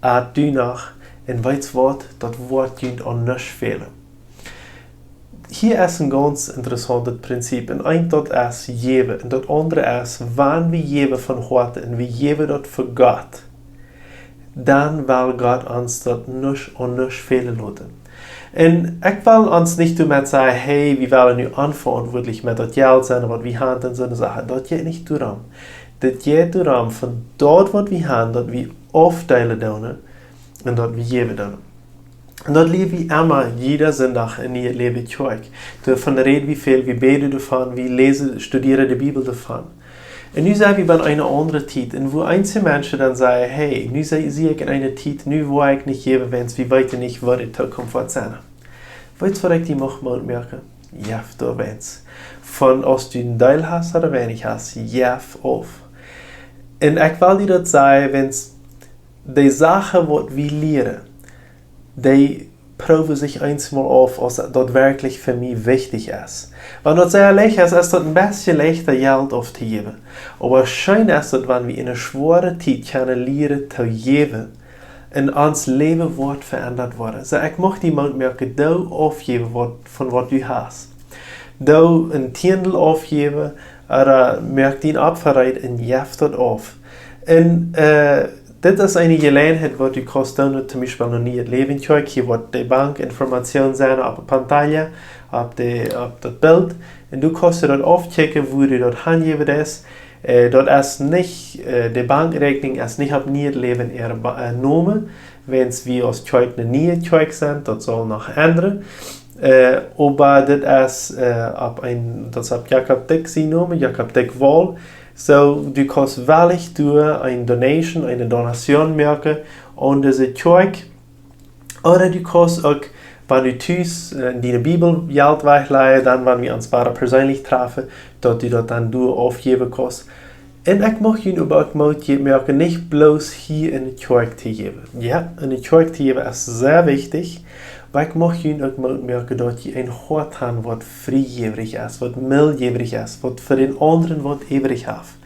ät du noch, un weetst waut, daut woat junt aun nuscht fälen." Hia es een gaunz interessauntet Prinzip. Un eent, daut es jäwen. Un daut aundre es, wan wie jäwen von Hoaten un wie jäwen daut fa Gott, dan well Gott ons daut nich, aun nuscht fälen loten. Un ekj well ons nich doamet sajen: "Hey, wie wellen nu onveauntwuatlich met daut Jelt sennen, waut wie haben un soone Sachen." Daut jeit nich doarom. Daut jeit doarom, von daut, waut wie haben, daut wie aufdeelen doonen un daut wie jäwen doonen. Un daut lia wie emma, jieda Sindach en de Läwen Kjoakj. Doavon räd wie väl, wie bäden doavon, wie läsen, studieren de Bibel doavon. Un nu sent wie bie eene aundre Tiet. Un wua eenje Menschen dan sajen: "Hey, nu sie, sie ekj en eene Tiet, nu woa ekj nich jäwen, wiels wie weeten nich, waut de Tookunft woat sennen." Weetst, waut ekj die mucht Moot moaken? Jeff doawäajen. Von aus du een Deel hast ooda weinich hast, jeff auf. Un ekj well die daut sajen, wiels de Sachen, waut wie lieren, dee proowen sikj eemol auf, aus daut werkjlich fa mie wichtich es. Wan daut sea leicht es, es daut een bät leichta, Jelt auftojäwen. Oba scheen es daut, wan wie en eene schwoare Tiet kjennen lieren to jäwen un ons Läwen woat veendat woaren. Soo, ekj mucht die Moot moaken, doo aufjäwen, waut, von waut du hast. Doo een Tieendel aufjäwen, ooda moak die een Opfa reed un jeff daut auf. Un, äh, Dit es eene Jeläajenheit, waut du kaust doonen, toom Biespel no Niee Läwen Kjoakj. Hia woat de Bankinformatie sennen opp de pantalla, opp de, opp daut Bilt. Un du kaust daut aufchecken, woo du daut hanjäwen deist. Äh, daut es nich, äh, de Bankräakjnunk es nich opp Niee Läwen äare Ba-, äh, Nomen. Wiels wie aus Kjoakj eene niee Kjoakj sent, daut saul noch endren. Äh, oba dit es, äh, opp een, daut es opp Jakob Dyck sien Nomen, Jakob Dyck Wall. Soo, du kaust wellich doa eene Donation, eene Donation moaken aun dise Kjoakj. Ooda du kaust uk, wan du tus, äh, en diene Bibel Jelt wajchläajen, dan, wan wie ons wada perseenlich trafen, daut du daut dan doa aufjäwen kaust. Un ekj mucht junt oba uk Moot je-, moaken, nich bloos hia enne Kjoakj to jäwen. Jo, enne Kjoakj to jäwen es sea wichtich, oba ekj mucht junt uk Moot moaken, daut jie een Hoat haben, waut friejäwrich es, waut mildjäwrich es, waut fa dän aundren waut äwrich haft.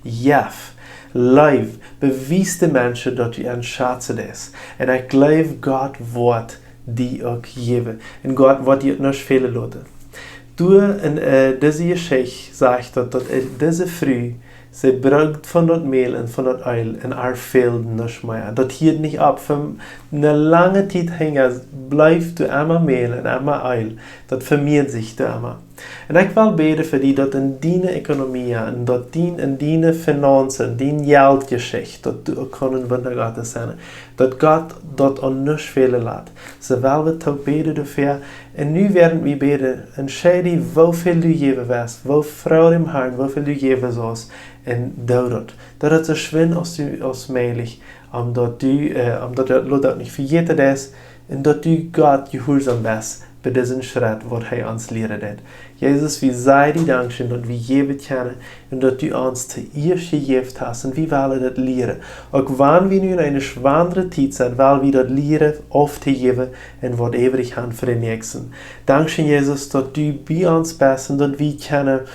Jeff, leew, bewies de Menschen, daut du an schazen deist. Un ekj jleew, Gott woat die uk jäwen. Un Gott woat die uk nuscht fälen loten. Doa en, äh, dise Jeschicht sajcht daut, daut, äh, dise Fru, see brukt von daut Mäl un von daut Eelj un äa fäld nuscht mea. Daut hieed nich opp. Fa eene lange Tiet hinja bleef doa emma Mäl un emma Eelj. Daut vemieed sikj doa emma. Un ekj well bäden fa die, daut en diene Ekonomie, un daut dien, en diene Finanzen, en dien Jeltjeschicht, daut du uk kaust een Wunda Gottes sennen. Daut Gott daut aun nuscht fälen lat. Soo well wie toop bäden doafäa. Un nu woaren wie bäden, entscheid die, woo väl du jäwen woascht, woo froag dän Harn, woo väl du jäwen saust, un doo daut. Daut et soo schwind aus du, aus mäajlich, om daut du, äh, om daut du daut nich vejäten deist, un daut du Gott jehuarsom best bie disen Schrett, waut hee ons lieren deed. Jesus, wie sajen die Dankscheen, daut wie jäwen kjennen, un daut du ons toieescht jejäft hast, un wie wellen daut lieren. Uk wan wie nu en eene schwoare Tiet sent, well wie daut lieren auftojäwen un waut äwrich haben fa dän Näakjsten. Dankscheen, Jesus, daut du bie ons best un daut wie kjennen,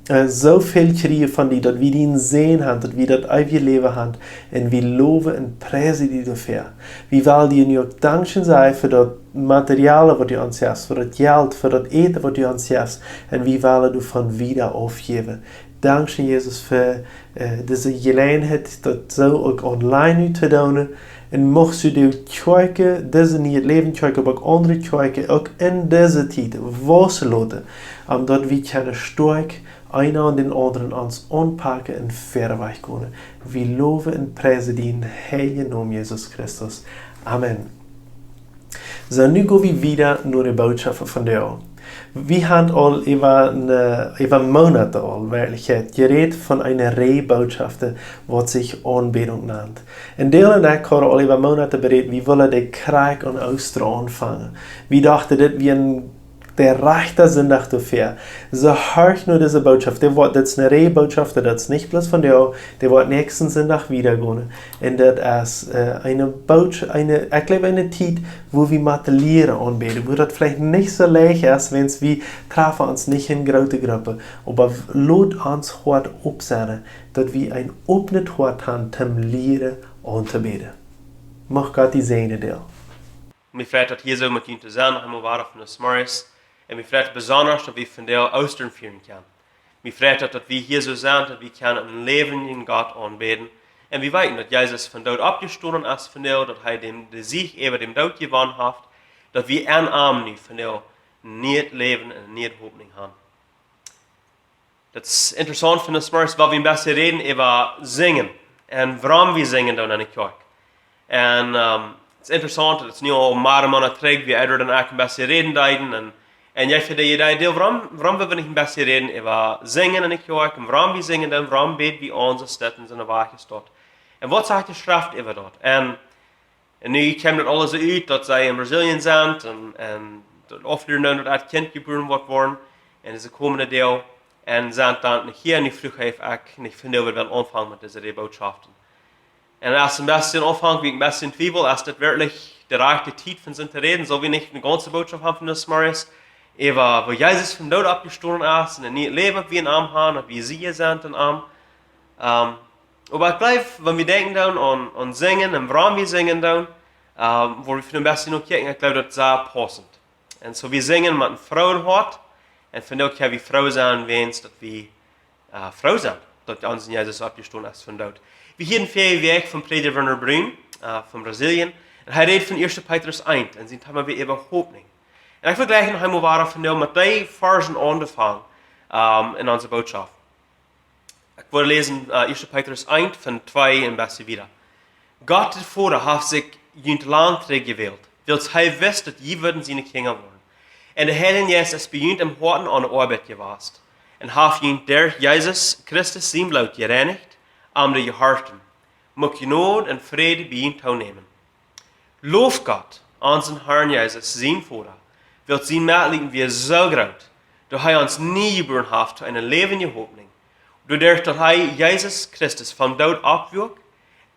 äh, soo väl kjrieen von die, daut wie dien Säajen haben, daut wie daut eewje Läwen haben, un wie lowen un priesen die doafäa. Wie wellen die nu uk Dankscheen sajen fa daut Material, waut du ons jefst, fa daut Jelt, fa daut Äten, waut du ons jefst, un wie wellen doavon wieda aufjäwen. Dankscheen, Jesus, fa, äh, dise Jeläajenheit, daut soo uk online nu to doonen. Un muchst du de Kjoakjen, dise Niee Läwen Kjoakj, oba uk aundre Kjoakjen, uk en dise Tiet wausen loten, om daut wie kjennen stoakj eena dän aundren ons aunpaken un wieda wajch gonen. Wie lowen un priesen dienen heiljen Nomen, Jesus Christus. Amen. Soo, nu go wie wieda no de Bootschoften von vondoag. Wie haben aul äwa, äh, äwa Moonaten aul werkjlich jerät von eene Rieej Bootschoften, waut sikj Aunbädunk nant. Un Dale un ekj hauden aul äwa Moonaten berät, wie wullen de Kjoakj aun Oostren aunfangen. Wie dochten, dit wia een de rajchta Sindach doafäa. Soo horch no dise Bootschoften. Dee woat, daut es eene Rieej Bootschoften, daut es nich bloos vondoag, dee woat näakjsten Sindach wieda gonen. Un daut es, äh, eene Bootsch-, eene, ekj jleew, eene Tiet, wua wie motten lieren aunbäden, wua daut veleicht nich soo leicht es, wiels wie trafen ons nich en groote Gruppen. Oba w-, lot ons Hoat op sennen, daut wie een opnet Hoat haben, toom lieren auntobäden. Mucht Gott die säajnen, Dale. Mie freit daut, hia soo met junt to sennen, noch eemol wada vondoag zemorjes. Un mie freit besonda, daut wie vondoag Oostren fieren kjennen. Mie freit daut, daut wie hia soo sent, daut wie kjennen een läwendjen Gott aunbäden. Un wie weeten, daut Jesus vom Doot oppjestonen es vondoag, daut hee dän, dän Siech äwa dän Doot jewonnen haft, daut wie en am nu vondoag een nieet Läwen un eene nieet Hopninj haben. Daut es interessaunt, vondoag zemorjes, wiels wie een bät räden äwa sinjen. Un wuarom wie sinjen doonen enne Kjoakj. Un, ähm, daut es interessaunt, daut es nu aul mearere Moonaten trigj, wua Edward un ekj een bät räden deeden. Un, un ekj haud de Idee, Dale, wuarom, wuarom wellen wie nich een bät räden äwa sinjen enne Kjoakj? Un wuarom wie sinjen doonen, wuarom bäd wie aun, soo aus daut en soone Wäakj es daut. Un waut sajcht de Schreft äwa daut? Un Un nu kjeem daut aules ut, daut see en Brasilien sent un, un daut auflieren, daut daut Kjint jebuaren woat woaren. Un see komen doa un sent dan nich hia. Un nu fruach ekj, ekj nich vondoag well aunfangen met dise Rieej Bootschoften. Un aus een bät aunfangt, wia ekj een bät twiewel, es dit werkjlich de rajchte Tiet von sent to räden, soo aus wie nich eene gaunze Bootschoften haben vondoag zemorjes, äwa woo Jesus vom Doot oppjestonen es un een nieet Läwen wie en am haben, daut wie Sieja sent en am. Ähm, Oba ekj jleew, wan wie denkjen dan aun, aun sinjen un wuarom wie sinjen dan, ähm, woa wie vondoag een bät no kjikjen, ekj jleew, daut es sea paussent. Un soo, wie sinjen met een frooet Hoat, un vondoag kjenn wie froo sennen, wiels daut wie, äh, froo sent, daut onsen Jesus oppjestonen es vom Doot. Wie hieeden väl Wäakj von Prädja Werner Brun, äh, von Brasilien. Un hee räd von Ieeschte Petrus eent. Un sien Thema wia äwa Hopninj. Un ekj well jlikj noch eemol wada von met dee Varschen aunfangen, ähm, en onse Bootschoft. Ekj well läsen, äh, Ieeschte Petrus eent von twee un bät wieda. Gott de Voda haft sikj junt lang trigj jewält, wiels hee wist, daut jie wudden siene Kjinja woaren. Un de Heilje Jeist es bie junt em Hoaten aun de Oabeit jewast. Un haft junt derch Jesus Christus sien Bloot jereinicht, om to jehorchen. Mucht Jnod un Fräd bie junt toonämen. Loft Gott, onsen Harn Jesus, sien Voda, wiels sien Metlieden wia soo groot, daut hee ons nie jebuaren haft to eene läwendje Hopninj, doaderch daut hee Jesus Christus vom Doot oppwuak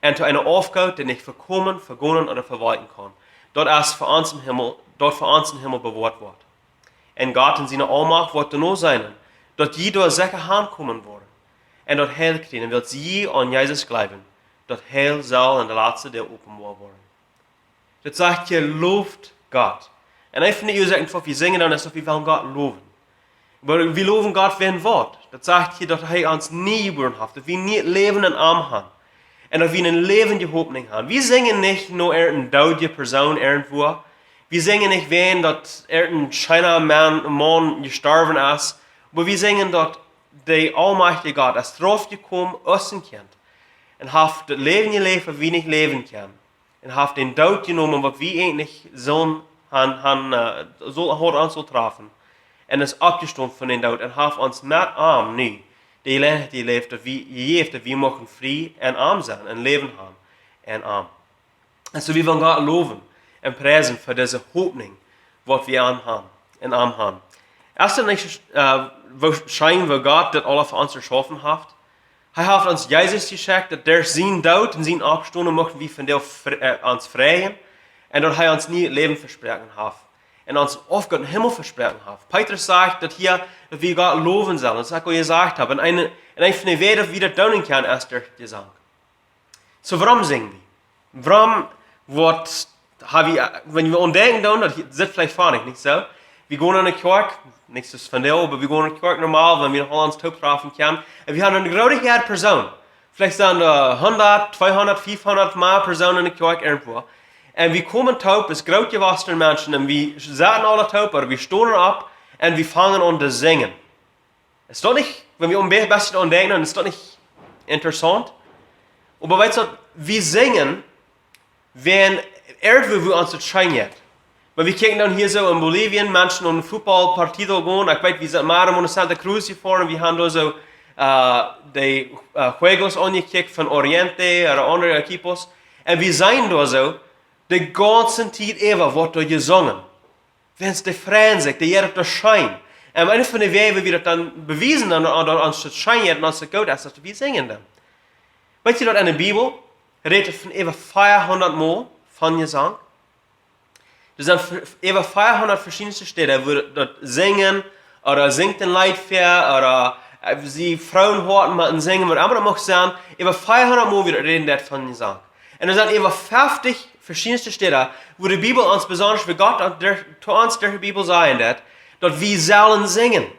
un to eene Aufgoot, dee nich vekomen, vegonen ooda vewalkjen kaun. Daut es fa ons em Himmel, daut fa ons em Himmel bewoat woat. Un Gott en siene Aulmacht woat doano seenen, daut jie doa secha hankomen woaren. Un daut Heil kjrieen, wiels jie aun Jesus jleewen, daut Heil saul en de latste Doag openboa woaren. Daut sajcht hia: Loft Gott. Un eent von de Uasoaken, waut wie sinjen dan, es, daut wie wellen Gott lowen. Oba wie lowen Gott wäajen waut? Daut sajcht hia, daut hee ons nie jebuaren haft, daut wie nie Läwen en am han. Un daut wie eene läwendje Hopninj han. Wie sinjen nich no eene doodje Persoon irjentwua. Wie sinjen nich wäajen daut irjent een scheena Maun, Maun jestorwen es. Oba wie sinjen, daut de aulmajchtje Gott es raufjekomen aus een Kjint un haft daut Läwen jeläft, waut wie nich läwen kjennen. Un haft dän Doot jenomen, waut wie eejentlich sullen han, han, äh, sull, haud ons sull trafen. Un es oppjestonen von dän Doot un haft ons met am nu de Jeläajenheit jejäft, daut wie, jejäft, daut wie muchten frie en am sennen un Läwen han en am. Un soo wie wellen Gott lowen un priesen fa dise Hopninj, waut wie an han, en am han. Es daut nich, äh, woo scheen, woo Gott dit aules fa ons jeschaufen haft? Hee haft ons Jesus jeschekjt, daut derch sien Doot un sien Oppstonen muchten wie von dee fr-, äh, ons freien. Un daut hee ons nie Läwen vesproaken haft. Un ons Aufgoot em Himmel vesproaken haft. Petrus sajcht daut hia, daut wie Gott lowen sellen. Daut es, waut ekj aul jesajcht hab. Un een, un een von de Wäaj, waut wie daut doonen kjennen, es derch Jesank. Soo, wuarom sinj wie? Wuarom woat, ha wie, äh, wan wie aun denkjen doonen, daut sitt veleicht fa nich, nich soo? Wie gonen enne Kjoakj, nich soo aus vondoag, oba wie gonen enne Kjoakj normal, wan wie noch aul ons toop trafen kjennen. Un wie haben eene groote Häad Persoonen. Veleicht sent doa hundat, tweehundat, fiefhundat mea Persoonen enne Kjoakj irjentwua. Un wie komen toop, es groot jewossne Menschen, un wie sitten aule toop, ooda wie stonen opp, un wie fangen aun to sinjen. Es daut nich, wan wie een bät aun denkjen, dan es daut nich interessaunt? Oba weetst du, wie sinjen, wan irjentwua, wua ons daut scheen jeit. Wan wie kjikjen dan hia soo en Bolivien, Menschen aun eene Football-Partie gonen, ekj weet, wie sent mau aun Santa Cruz jefoaren, wie haben doa soo, äh, de, äh, Juegos aunjekjikjt von Oriente, ooda aundre equipos. Un wie seenen doa soo, de gaunze Tiet äwa woat doa jesungen. Wiels dee freien sikj, dee jeit daut scheen. Un eent von de Wäaj, woo wie daut dan bewiesen, dan, dan, dan ons daut scheen jeit un ons daut goot es, daut wie sinjen dan. Weetst du daut enne Bibel rät von äwa veahundat Mol von Jesank? Doa sent ve-, äwa veahundat veschiedne Städen, wua daut Sinjen, ooda sinjt een Leet ver, ooda, äh, see Froon hoaten met een Sinjen, waut emma daut mucht sennen, äwa veahundat Mol wia daut räden daut von Jesank. Un doa sent äwa feftich veschiedne Städen, wua de Bibel ons besonda, wua Gott aun der, to ons derch de Bibel sajen deed, daut wie sellen sinjen.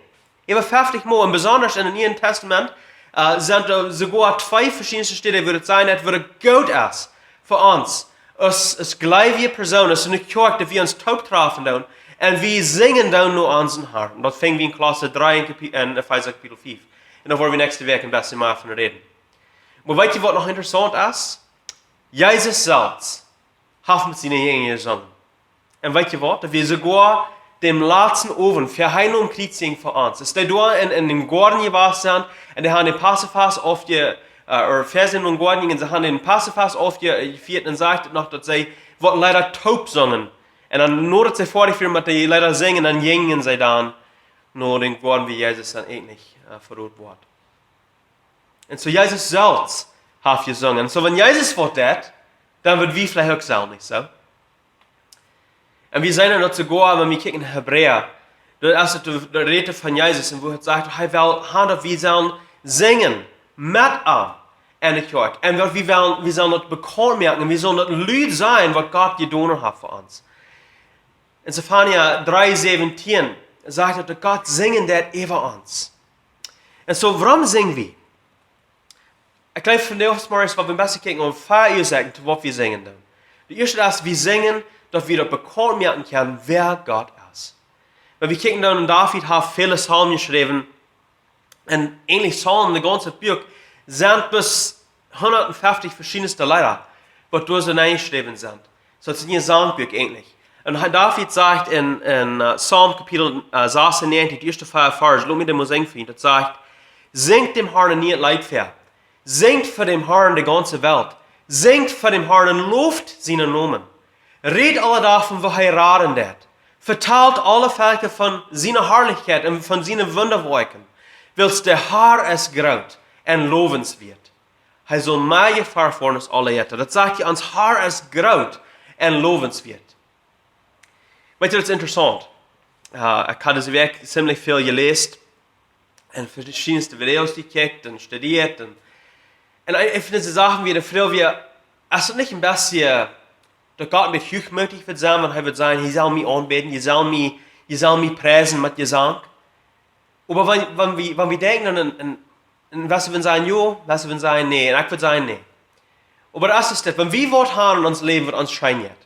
Äwa feftich Mol, un besonda en daut Niee Tastament, äh, sent doa soogoa twee veschiedne Städen, wua daut sajen deed, wua daut goot es fa ons, aus, aus jleewje Persoonen, aus eene Kjoakj, daut wie ons toop trafen doonen, un wie sinjen doonen no onsen Harn. Un daut finj wie en Kolossa dree un Kapi-, un Efeesa Kapitel fief. Un doa woa wie näakjste Wäakj een bät mea von räden. Oba weetst du, waut noch interessaunt es? Jesus selfst haft met siene Jinja jesungen. Un weetst du waut? Daut wia soogoa dän latsten Owent, ver hee aum Kjriez jinkj fa ons. Aus dee doa en, en dän Goaden jewast sent, un dee haben dän Passafast aufje-, äh, ooda ver see en dän Goaden jinjen, un see haben dän Passafast aufje-, jefieet, un sajcht et noch, daut see waut Leeda toop sungen. Un dan, no daut see foadich wieren met de Leeda sinjen, dan jinjen see dan no dän Goaden, wua Jesus dan eejentlich, äh, verroden wort. Un soo Jesus selfst haft jesungen. Un soo, wan Jesus waut deed, dan wudden wie veleicht uk sellen, nich soo? Un wie seenen daut soogoa, wan wie kjikjen en Hebräa, doa es et de, de Räd von Jesus, un wua et sajcht, hee well haben, daut wie sellen sinjen met am enne Kjoakj. Un daut wie wellen, wie sellen daut bekaunt moaken, un wie sellen daut lud sajen, waut Gott jedonen haft fa ons. En Sefania dree säwentieen sajcht et, daut Gott sinjen deed äwa ons. Un soo, wuarom sinj wie? Ekj jleew, vondoag zemorjes, waut wie een bät kjikjen, om vea Uasoaken, waut wie sinjen doonen. De ieeschte es, wie sinjen, daut wie daut bekaunt moaken kjennen, wäa Gott es. Wan wie kjikjen doonen, David haft väle Psalmen jeschräwen. Un eejentlich Psalmen, daut gaunze Buak, sent bloos hundatfeftich veschiedne Leeda, waut doa soo nenjeschräwen sent. Soo, daut es een Sangbuak eejentlich. Un hee, David sajcht en, en äh, Psalm Kapitel äh, sasunnäajentich, de ieeschte vea Varsch, lot mie daut mol sinjen fa junt. Daut sajcht: Sinjt däm Harn een nieet Leet väa. Sinjt fa däm Harn, de gaunze Welt. Sinjt fa däm Harn un loft sienen Nomen. Rät aule Doag von, woo hee raden deit. Vetalt aule Velkja von siene Harlichkjeit un von siene Wundawoakjen. Wiels de Har es groot un lowenswieet. Hee saul mea jefoacht woaren aus aule Jetta. Daut sajcht hia, ons Har es groot un lowenswieet. Weetst du, daut es interessaunt. Äh, ekj haud dise Wäakj ziemlich väl jeläst un veschiedne Videos jekjikjt un studieet. Un, un ekj, ekj finj dise Sachen wada väl, wia, es daut nich een bät, daut Gott een bät huachmootich woat sennen, wan hee woat sajen: Jie sellen mie aunbäden, jie sellen mie, jie sellen mie priesen met Jesank? Oba wan, wan wie, wan wie denkjen aun een, een, een, waut wie sajen jo, waut wie sajen nä, un ekj wudd sajen nä. Oba daut es daut, wan wie waut haben en ons Läwen, waut ons scheen jeit,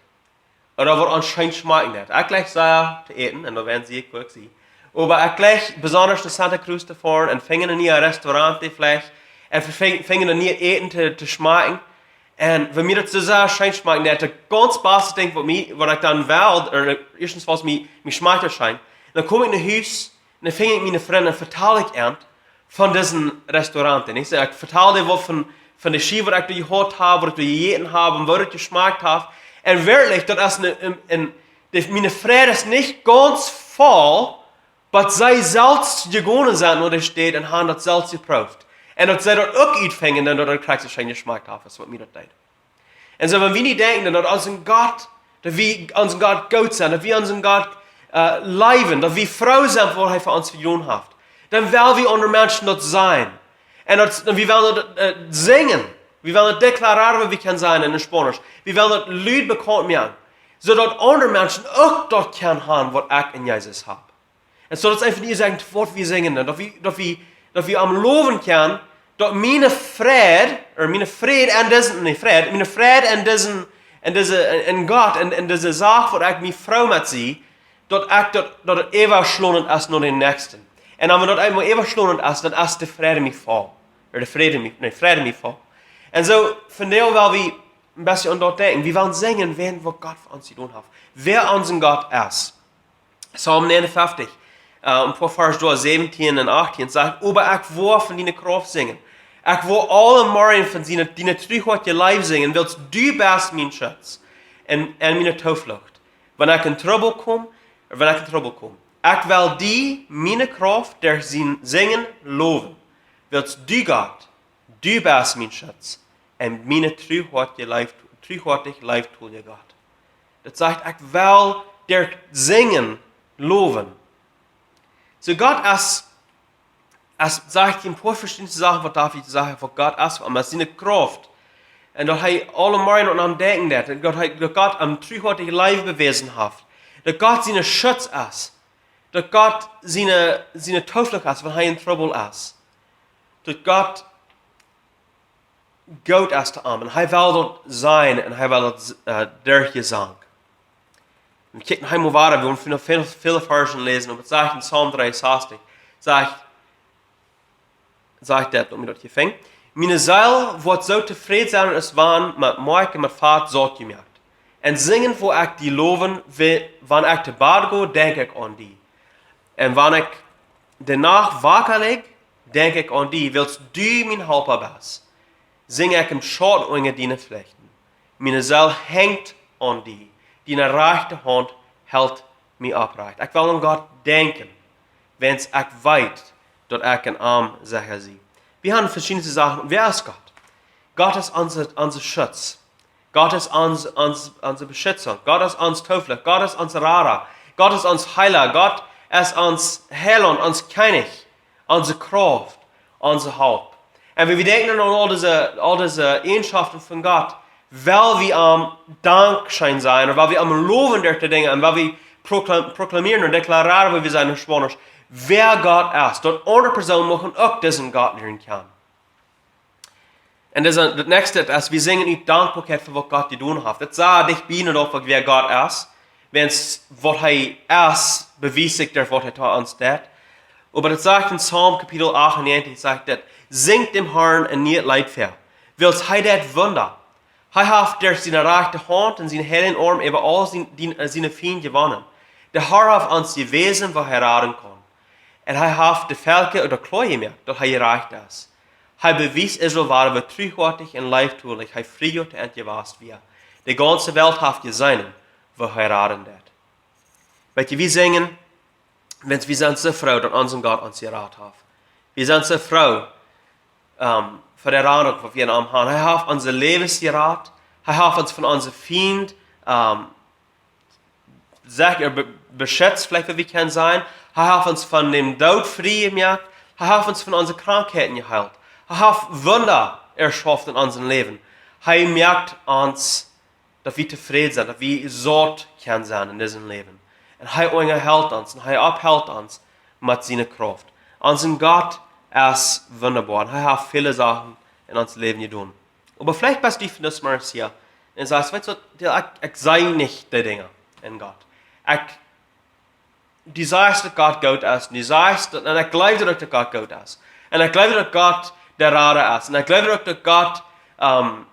ooda waut ons scheen schmakjen deit. Ekj jleich sea to äten, un doa woaren see, ekj woa sie. Oba ekj jleich besonda no Santa Cruz to foaren un finjen een nieet Restaurant veleicht, un finj-, finjen een nieet Äten to, to schmakjen. Un wan mie daut soo sea scheen schmakjen deit, daut gaunz baste Dinkj, waut mie, waut ekj dan well, ooda ieeschtens waut mie, mie schmakjt daut scheen. Dan kom ekj no Hus, un dan finj ekj miene Frind un vetal ekj an von disen Restaurant. Un ekj saj, ekj vetal dee waut von, von de Schicht, waut ekj doa jehaut hab, waut ekj doa jejäten hab un woo daut jeschmakjt haft. Un werkjlich, daut es een, een, een, dee, miene Freid es nich gaunz voll, waut see selfst jegonen sent no de Städ un haben daut selfst jeprooft. Un daut see daut uk utfinjen, daut daut krakjt soo scheen jeschmakjt haft, aus waut mie daut deed. Un soo, wan wie nich denkjen, daut ons een Gott, daut wie ons een Gott goot sent, daut wie ons een Gott äh, leewen, daut wie froo sent, waut hee fa ons jedonen haft, dan well wie aundre Menschen daut sajen. Un daut, dan wie wellen daut äh, sinjen. Wie wellen daut deklareren, waut wie kjennen sajen en Spaunisch. Wie wellen daut lud bekaunt moaken, soo daut aundre Menschen uk daut kjennen haben, waut ekj en Jesus hab. Un soo, daut es eefach nich sajen, waut wie sinjen, daut wie, daut wie, daut wie am lowen kjennen, daut miene Freid, ooda miene Freid en disen, nä, Freid, miene Freid en disen, en dise, en, en Gott, en, en dise Sach, waut ekj mie froo met sie, daut ekj daut, daut et äwaschlonent es no dän Näakjsten. Un wan daut eemol äwaschlonent es, dan es de Freid mie voll. Ooda de Freid mie, nä, Freid mie voll. Un soo, vondoag well wie een bät aun daut denkjen. Wie wellen sinjen, wäa, waut Gott fa ons jedonen haft. Wäa ons een Gott es. Psalm negenundfünfzig, äh, een poa Varsch doa, säwentieen un achtieen, sajcht: Oba ekj woa von diene Krauft sinjen. Ekj woa aule Morjen von diene, diene True Leew sinjen, wiels du best mien Schutz un, un miene Tooflucht, wan ekj en Trubbel kom, wan ekj en Trubbel kom. Ekj well die, miene Krauft, derch sien Sinjen lowen, wiels du, Gott, du best mien Schutz un miene truehoatje Leew-, truehoatje leeftolje Gott. Daut sajcht, ekj well derch Sinjen lowen. Soo Gott es, es sajcht een poa veschiedne Sachen, waut David sajcht, waut Gott es, waut siene Krauft. Un daut hee aule Morjen aun am denkjen deit. Un daut hee, daut Gott am truehoatje Leew bewäsen haft. Daut Gott sien Schutz es. Daut Gott sien, sien Tooflucht es, wan hee en Trubbel es. Daut Gott goot es to am. Un hee well daut sennen un hee well daut äh, derch Jesank. Un kjikj noch eemol wieda, wie wellen noch väl, väl Varsch läsen, oba et sajcht en Psalm dreeunsastich, sajcht, sajcht daut, om daut jefenj. Miene Seel woat soo tofräd sennen, aus wan met Moakj un met Fat saut jemoakt. Un sinjen woa ekj die lowen, we-, wan ekj to Bad go, denkj ekj aun die. Un wan ekj de Nacht waka lig, denkj ekj aun die, wiels du mien Halpa best. Sinj ekj em Schauten unja diene Flechten. Miene Seel henjt aun die. Diene rajchte Haunt helt mie oprajcht. Ekj well aun Gott denkjen, wiels ekj weet, daut ekj en am secha sie. Wie haben veschiedne Sachen. Wäa es Gott? Gott es onse, onse Schutz. Gott es ons, ons, onse Beschützung. Gott es ons Tooflucht. Gott es ons Rada. Gott es ons Heela. Gott es ons Heilaunt, ons Kjennich, onse Krauft, onse Help. Un wan wie denkjen aun aul dise, aul dise Eejenschoften von Gott, well wie am dankscheen sennen, ooda well wie am lowen derch dee Dinja, un well wie prokla-, proklamieren un deklareren, woo wie sajen en Spaunisch, wäa Gott es, daut aundre Persoonen muchten uk disen Gott lieren kjanen. Un daut näakjste es, wie sinjen ut Dankboakjeit fa waut Gott jedonen haft. Daut sajcht nich bloos daut, wäa Gott es, wiels waut hee es, bewiest sikj derch waut hee to ons deed. Oba daut sajcht en Psalm Kapitel acht un näajentwintich, sajcht daut: "Sinjt däm Harn een nieet Leet väa, wiels hee deed Wunda. Hee haft derch siene rajchte Haunt un sienen heiljen Oarm äwa aul siene, dee, äh, siene Fiend jewonnen. De Har haft ons jewäsen, woo hee raden kaun. Un hee haft de Velkja ut de Kjlea jemoakt, daut hee jerajcht es. Hee bewiest Israel wada, woo truhoatich un leeftolich hee friejoa to an jewast wia. De gaunze Welt haft jeseenen, woo hee raden deed." Weet jie, wie sinjen, wiels wie sent soo froo, daut ons Gott ons jerat haft. Wie sent soo froo, ähm, fa de Radunk, waut wie en am haben. Hee haft onse Läwes jerat. Hee haft ons von onse Fiend, ähm, sajcht, äh, be-, beschutzt, veleicht, waut wie kjennen sajen. Hee haft ons von däm Doot frie jemoakt. Hee haft ons von onse Krankheiten jeheelt. Hee haft Wunda erschaufen en onsen Läwen. Hee moakt ons, daut wie tofräd sent, daut wie saut kjennen sennen en disem Läwen. Un hee unjahelt ons un hee ophelt ons met siene Krauft. Ons Gott es wundaboa un hee haft väle Sachen en ons Läwen jedonen. Oba veleicht best du vondoag hia un sajchst: "Weetst waut, Dale, ekj, ekj see nich dee Dinja en Gott. Ekj, du sajchst, daut Gott goot es, un du sajchst, daut, un ekj jleew daut, daut Gott goot es. Un ekj jleew, daut Gott de Rada es. Un ekj jleew, daut, daut Gott, ähm,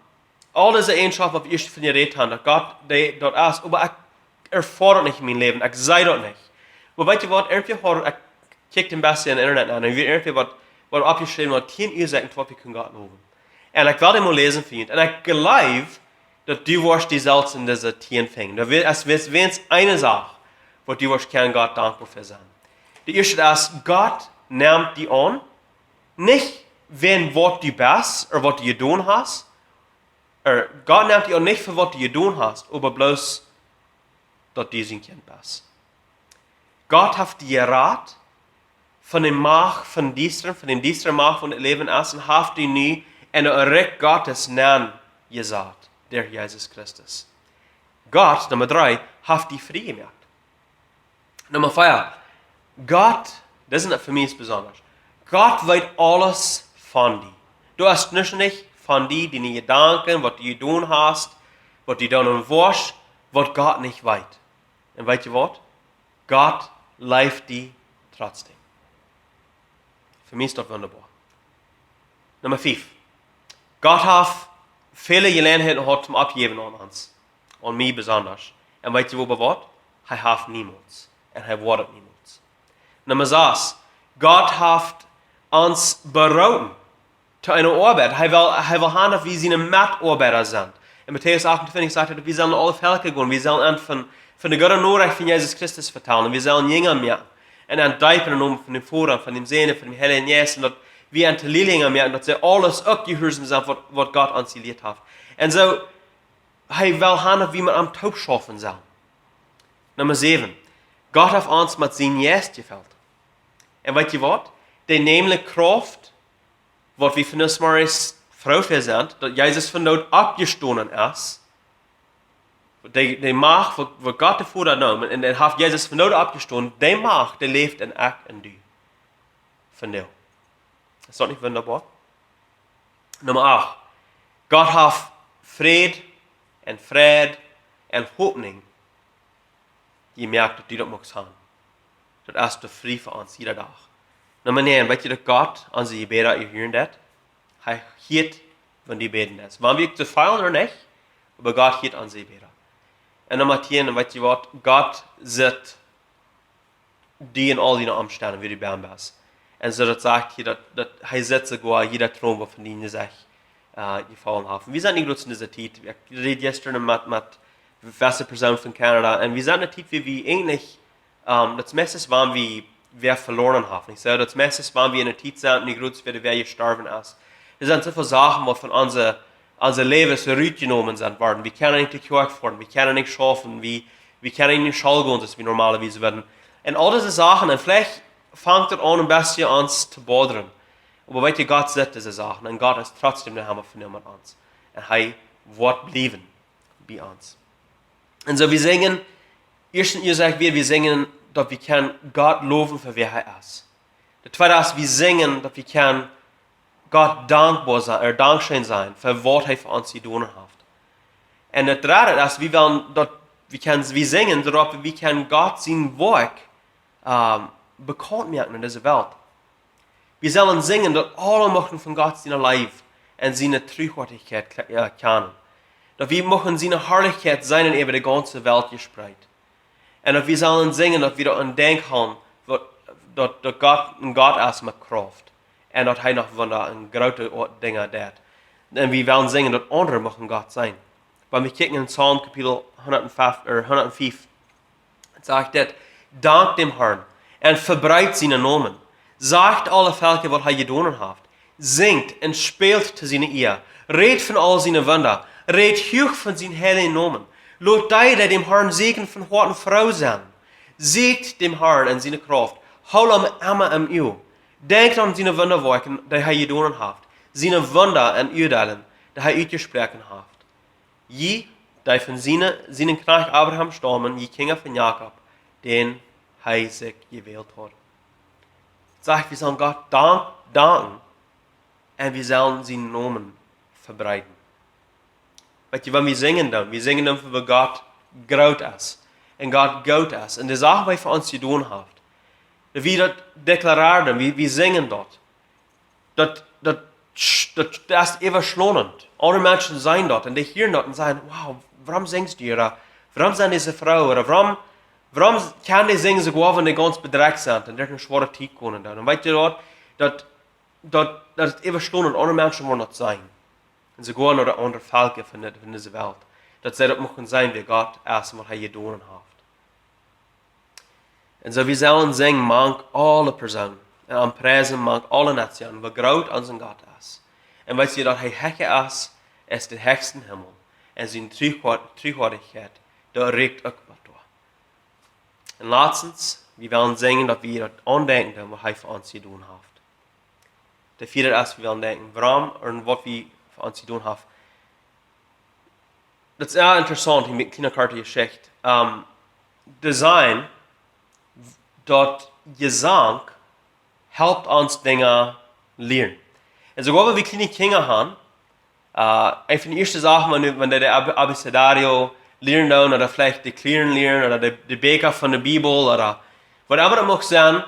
aul dise Eejenschoften, waut wie ieescht von jerät haben, daut Gott dee, daut es. Oba ekj erfoa daut nich en mien Läwen. Ekj see daut nich." Oba weetst du waut, irjentwäa haud, ekj kjikjt een bät em Internet aun, un wia irjentwäa waut, waut oppjeschräwen, waut tieen Uasoaken, waut wie kjennen Gott lowen. Un ekj well dee mol läsen, Frint. Un ekj jleew, daut du woascht die selfst en dise tieen finjen. Daut wea-, es, es, wiels eene Sach, waut du woascht kjennen Gott dankboa fa sennen. De ieeschte es, Gott nemt die aun, nich wäajen waut du best ooda waut du jedonen hast. Ooda Gott nemt die aun nich fa waut du jedonen hast, oba bloos, daut du sien Kjint best. Gott haft die jerat von de Macht von Diestren, von däm Diestren Macht von daut Läwen es, un haft die nu en daut Rikj Gottes nenn jesat, derch Jesus Christus. Gott, Numma dree, haft die frie jemoakt. Numma vea, Gott, daut es fa mie besonda. Gott weet aules von die. Du hast nuscht nich von die, diene Jedanken, waut du jedonen hast, waut du doonen woascht, waut Gott nich weet. Un weetst du waut? Gott leeft die trotzdäm. Fa mie es daut wundaboa. Numma fief. Gott haft väle Jeläajenheiten jehaut toom oppjäwen aun ons. Aun mie besonda. Un weetst du oba waut? Hee haft niemols. Un hee woat niemols. Numma sas. Gott haft ons beroopen to eene Oabeit. Hee well, hee well haben, daut wie siene Metoabeida sent. En Matäus achtuntwintich sajcht hee, daut wie sellen aule Velkja gonen. Wie sellen an von, von de goode Norecht von Jesus Christus vetalen. Wie sellen Jinja moaken. Un an deepen em Nomen von däm Voda, von däm Sän, von däm Heiljen Jeist. Un daut wie an to Jinja moaken, daut see aules uk jehuarsom sent, waut, waut Gott ons jelieet haft. Un soo, hee well haben, daut wie met am toop schaufen sellen. Numma säwen. Gott haft ons met sienen Jeist jefelt. Un weetst du waut? Dee nämliche Krauft, waut wie vondoag froo fa sent, daut Jesus von doot oppjestonen es, dee, dee Macht, waut, waut Gott de Voda neem, un, un haft Jesus von doot oppjestonen, dee Macht, dee läft en ekj un du. Vondoag. Es daut nich wundaboa? Numma acht. Gott haft Fräd un Freid un Hopninj jemoakt, daut du daut muchst haben. Daut es de Fräd fa ons, jieda Dach. Numma näajen, weetst du, daut Gott onse Jebäda hieren deit? Hee hieet, wan du bäden deist. Wan wie uk tofälen ooda nich, oba Gott hieet onse Jebäda. Un Numma tieen, weetst du waut? Gott sitt die en aul diene Omstend, wua du best. Un soo daut sajcht hia, daut, daut hee sitt soogoa jieda Droom, waut von die sikj, äh, jefollen haft. Un wie sent nich bloos en dise Tiet. Ekj räd jistren met, met eene Persoon von Kanada. Un wie sent en eene Tiet, wua wie eejentlich, ähm, daut meiste, wan wie wäa veloaren haft. Nich soo? Daut meiste, wan wie en eene Tiet sent, nich bloos wäa, wäa jestorwen es. Doa sent soo väl Sachen, waut von onse, onse Läwes rutjenomen sent worden. Wie kjennen nich no de Kjoakj foaren, wie kjennen nich schaufen, wie, wie kjennen nich no School gonen, soo aus wie normalerwies wudden. Un aul dise Sachen, un veleicht fangt et aun een bät ons to bothern. Oba weetst du, Gott sitt dise Sachen un Gott es trotzdäm de Hemel von ons. Un hee woat bliewen bie ons. Un soo wie sinjen, ieeschtens, jie sajen, wie, wie sinjen, daut wie kjennen Gott lowen fa wäa hee es. De tweede es, wie sinjen, daut wie kjennen Gott dankboa sennen, ooda dankscheen sennen fa waut hee fa ons jedonen haft. Un daut dredde es, wie wellen daut, wie kjennen, wie sinjen doaropp, wie kjennen Gott sien Woakj, ähm, bekaunt moaken en dise Welt. Wie sellen sinjen daut aule muchten von Gott siene Leew un siene Truhortichkjeit kle-, äh, kjanen. Daut wie muchten siene Harlichkjeit seenen äwa de gaunze Welt jespreet. Un daut wie sellen sinjen daut wie doaraun denkjen, daut, daut, daut Gott een Gott es met Krauft. Un daut hee noch Wunda un groote O-, Dinja deit. Un wie wellen sinjen daut aundre muchten Gott seenen. Wan wie kjikjen en Psalm Kapitel hundatfief, äh, hundatfief, sajcht dit: Dankt däm Harn un vebreet sienen Nomen. Sajcht aule Velkja waut hee jedonen haft. Sinjt un spält to siene Ea. Rät von aul siene Wunda. Rät huach von sienen heiljen Nomen. Lot dee, dee däm Harn säajnen, von Hoaten froo sennen. Sieekjt däm Harn en siene Krauft. Hoolt am emma em Uag. Denkjt aun siene Wundawoakjen, dee hee jedonen haft. Siene Wunda un Uadeelen, dee hee utjesproaken haft. Jie, dee von siene, sienen Kjnajcht Abraham staumen, jie Kjinja von Jakob, dän hee sikj jewält haud. Sajcht, wie sellen Gott dank-, danken un wie sellen sienen Nomen vebreeden. Weetst du, wan wie sinjen dan, wie sinjen dan, woo Gott groot es un Gott goot es un de Sachen, waut hee fa ons jedonen haft. Daut wie daut deklarieren, wie, wie sinjen daut. Daut, daut, daut es äwaschlonent. Aundre Menschen seenen daut un dee hieren daut un sajen: "Wow, wuarom sinjst du?" Ooda: "Wuarom sent dise Froon?" Ooda: "Wuarom, wuarom kjennen dee sinjen, soogoa wan dee gaunz bedrekjt sent un derch eene schwoare Tiet komen?" Dan, un weetst du daut, daut, daut, daut es äwaschlonent, aundre Menschen woaren daut seenen. Un soogoa no de aundre Velkja von de, von dise Welt. Daut see daut muchten seenen, wäa Gott es un waut hee jedonen haft. Un soo, wie sellen sinjen mank aule Persoonen un am priesen mank aule Nationen, woo groot ons Gott es. Un weetst du daut hee hecha es aus de hechste Himmel un siene Truhor-, Truhortichkjeit, dee rieekjt uk bat doa. Un latstens, wie wellen sinjen daut wie daut aundenkjen, waut hee fa ons jedonen haft. De vieede es, wie wellen denkjen, wuarom un waut hee fa ons jedonen haft. Daut es sea interessaunt, hia met eene kjliene korte Jeschicht. Ähm, de Sinn, daut Jesank halpt ons Dinja lieren. Un soogoa wan wie kjliene Kjinja haben, äh, eent von de ieeschte Sachen, wan, wan dee daut Ab-, Abecedario lieren doonen, ooda veleicht de Kjlieren lieren, ooda de, de Bieekja von de Bibel, ooda waut emma daut mucht sennen,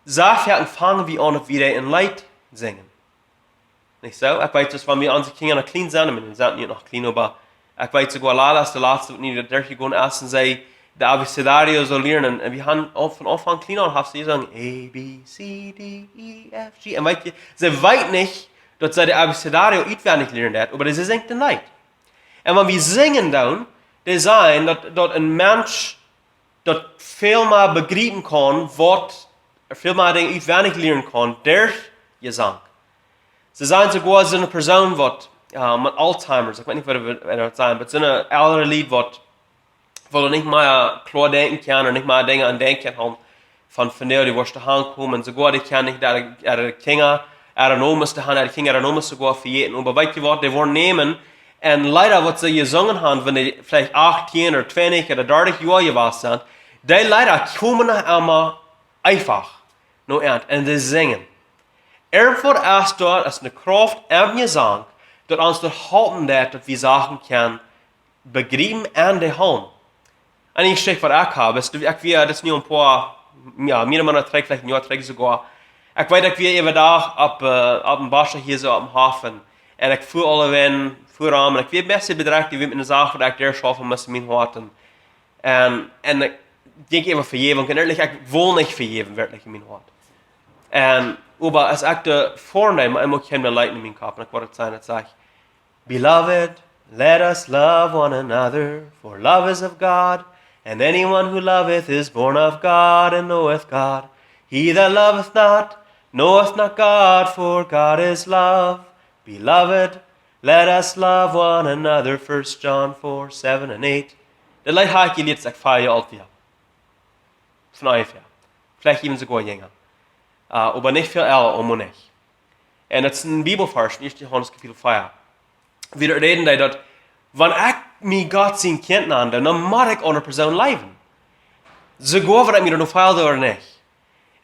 soo foaken fangen wie aun, daut wie een Leet sinjen. Nich soo? Ekj weet, daut wan wie onse Kjinja noch kjlien sent, ekj meen, dee sent nu noch kjlien, oba ekj weet soogoa, Lala es de latste, waut nu doa derchjegonen es un see daut Abecedario soo lieren. Un, un wie haben aul von Aunfank kjlien aun, haft see jesungen: A, B, C, D, E, F, G. Un weetst du, see weet nich, daut see daut Abecedario utwendich lieren deed, oba see sinjt een Leet. Un wan wie sinjen dan, de Sinn, daut, daut een Mensch daut väl mea bejriepen kaun, waut, väl mea Dinja utwendich lieren kaun, derch Jesank. See sajen soogoa, soone Persoon waut, äh, met Alzheimer's, ekj weet nich, waut, waut daut es, oba soone elre Lied waut, waut nich mea kloa denkjen kjennen un nich mea Dinja aun denkjen haben, von, von dee, dee woascht aunkomen. Soogoa dee kjennen nich äare, äare Kjinja, äare Nomes to haben, äare Kjinja äare Nomes soogoa vejäten. Oba weetst du waut, dee woaren nämen, un Leeda, waut see jesungen haben, wan dee veleicht achtieen ooda twintich ooda dartich Joa jewast sent, dee Leeda komen noch emma eefach no an un dee sinjen. Irjentwaut es doa, es eene Krauft em Jesank, daut ons daut halpen deit, daut wie Sachen kjennen bejriepen un dee hoolen. Un eene Jeschicht waut ekj hab, es, ekj wia, daut es nu een poa, jo, mea ooda minder trigj, veleicht een Joa trigj soogoa. Ekj weet, ekj wia äwa Dach opp, äh, opp een Boscha hia soo oppem Hoff. Un ekj fua aulawäajen, fua rom, un ekj wia een bät bedrekjt, ekj wia met eene Sach, waut ekj doa schaufen must en mien Hoat. Un, un, un ekj jinkj äwa Vejäwunk. Un ehrlich, ekj wull nich vejäwen, werkjlich en mien Hoat. Un, oba aus ekj doa foaren deed, mau ekj kjeem daut Leet en mienen Kopp, un ekj wull daut sajen, daut sajcht: "Beloved, let us love one another, for love is of God, and anyone who loveth is born of God and knoweth God. He that loveth not, knoweth not God, for God is love. Beloved, let us love one another," First John four, seven and eight. Daut Leet hab ekj jelieet, aus ekj fief Joa oolt wia. Von onjefäa. Veleicht äwent soogoa jinja. Äh, oba nich väl ella, om un nich. Un daut es een Bibelvarsch, en Ieeschte Johanes Kapitel fief. Wua daut räden deit, daut, wan ekj mie Gott sien Kjint nan, dan mott ekj aundre Persoonen leewen. Soogoa wan ekj mie doa noch feelen doo ooda nich.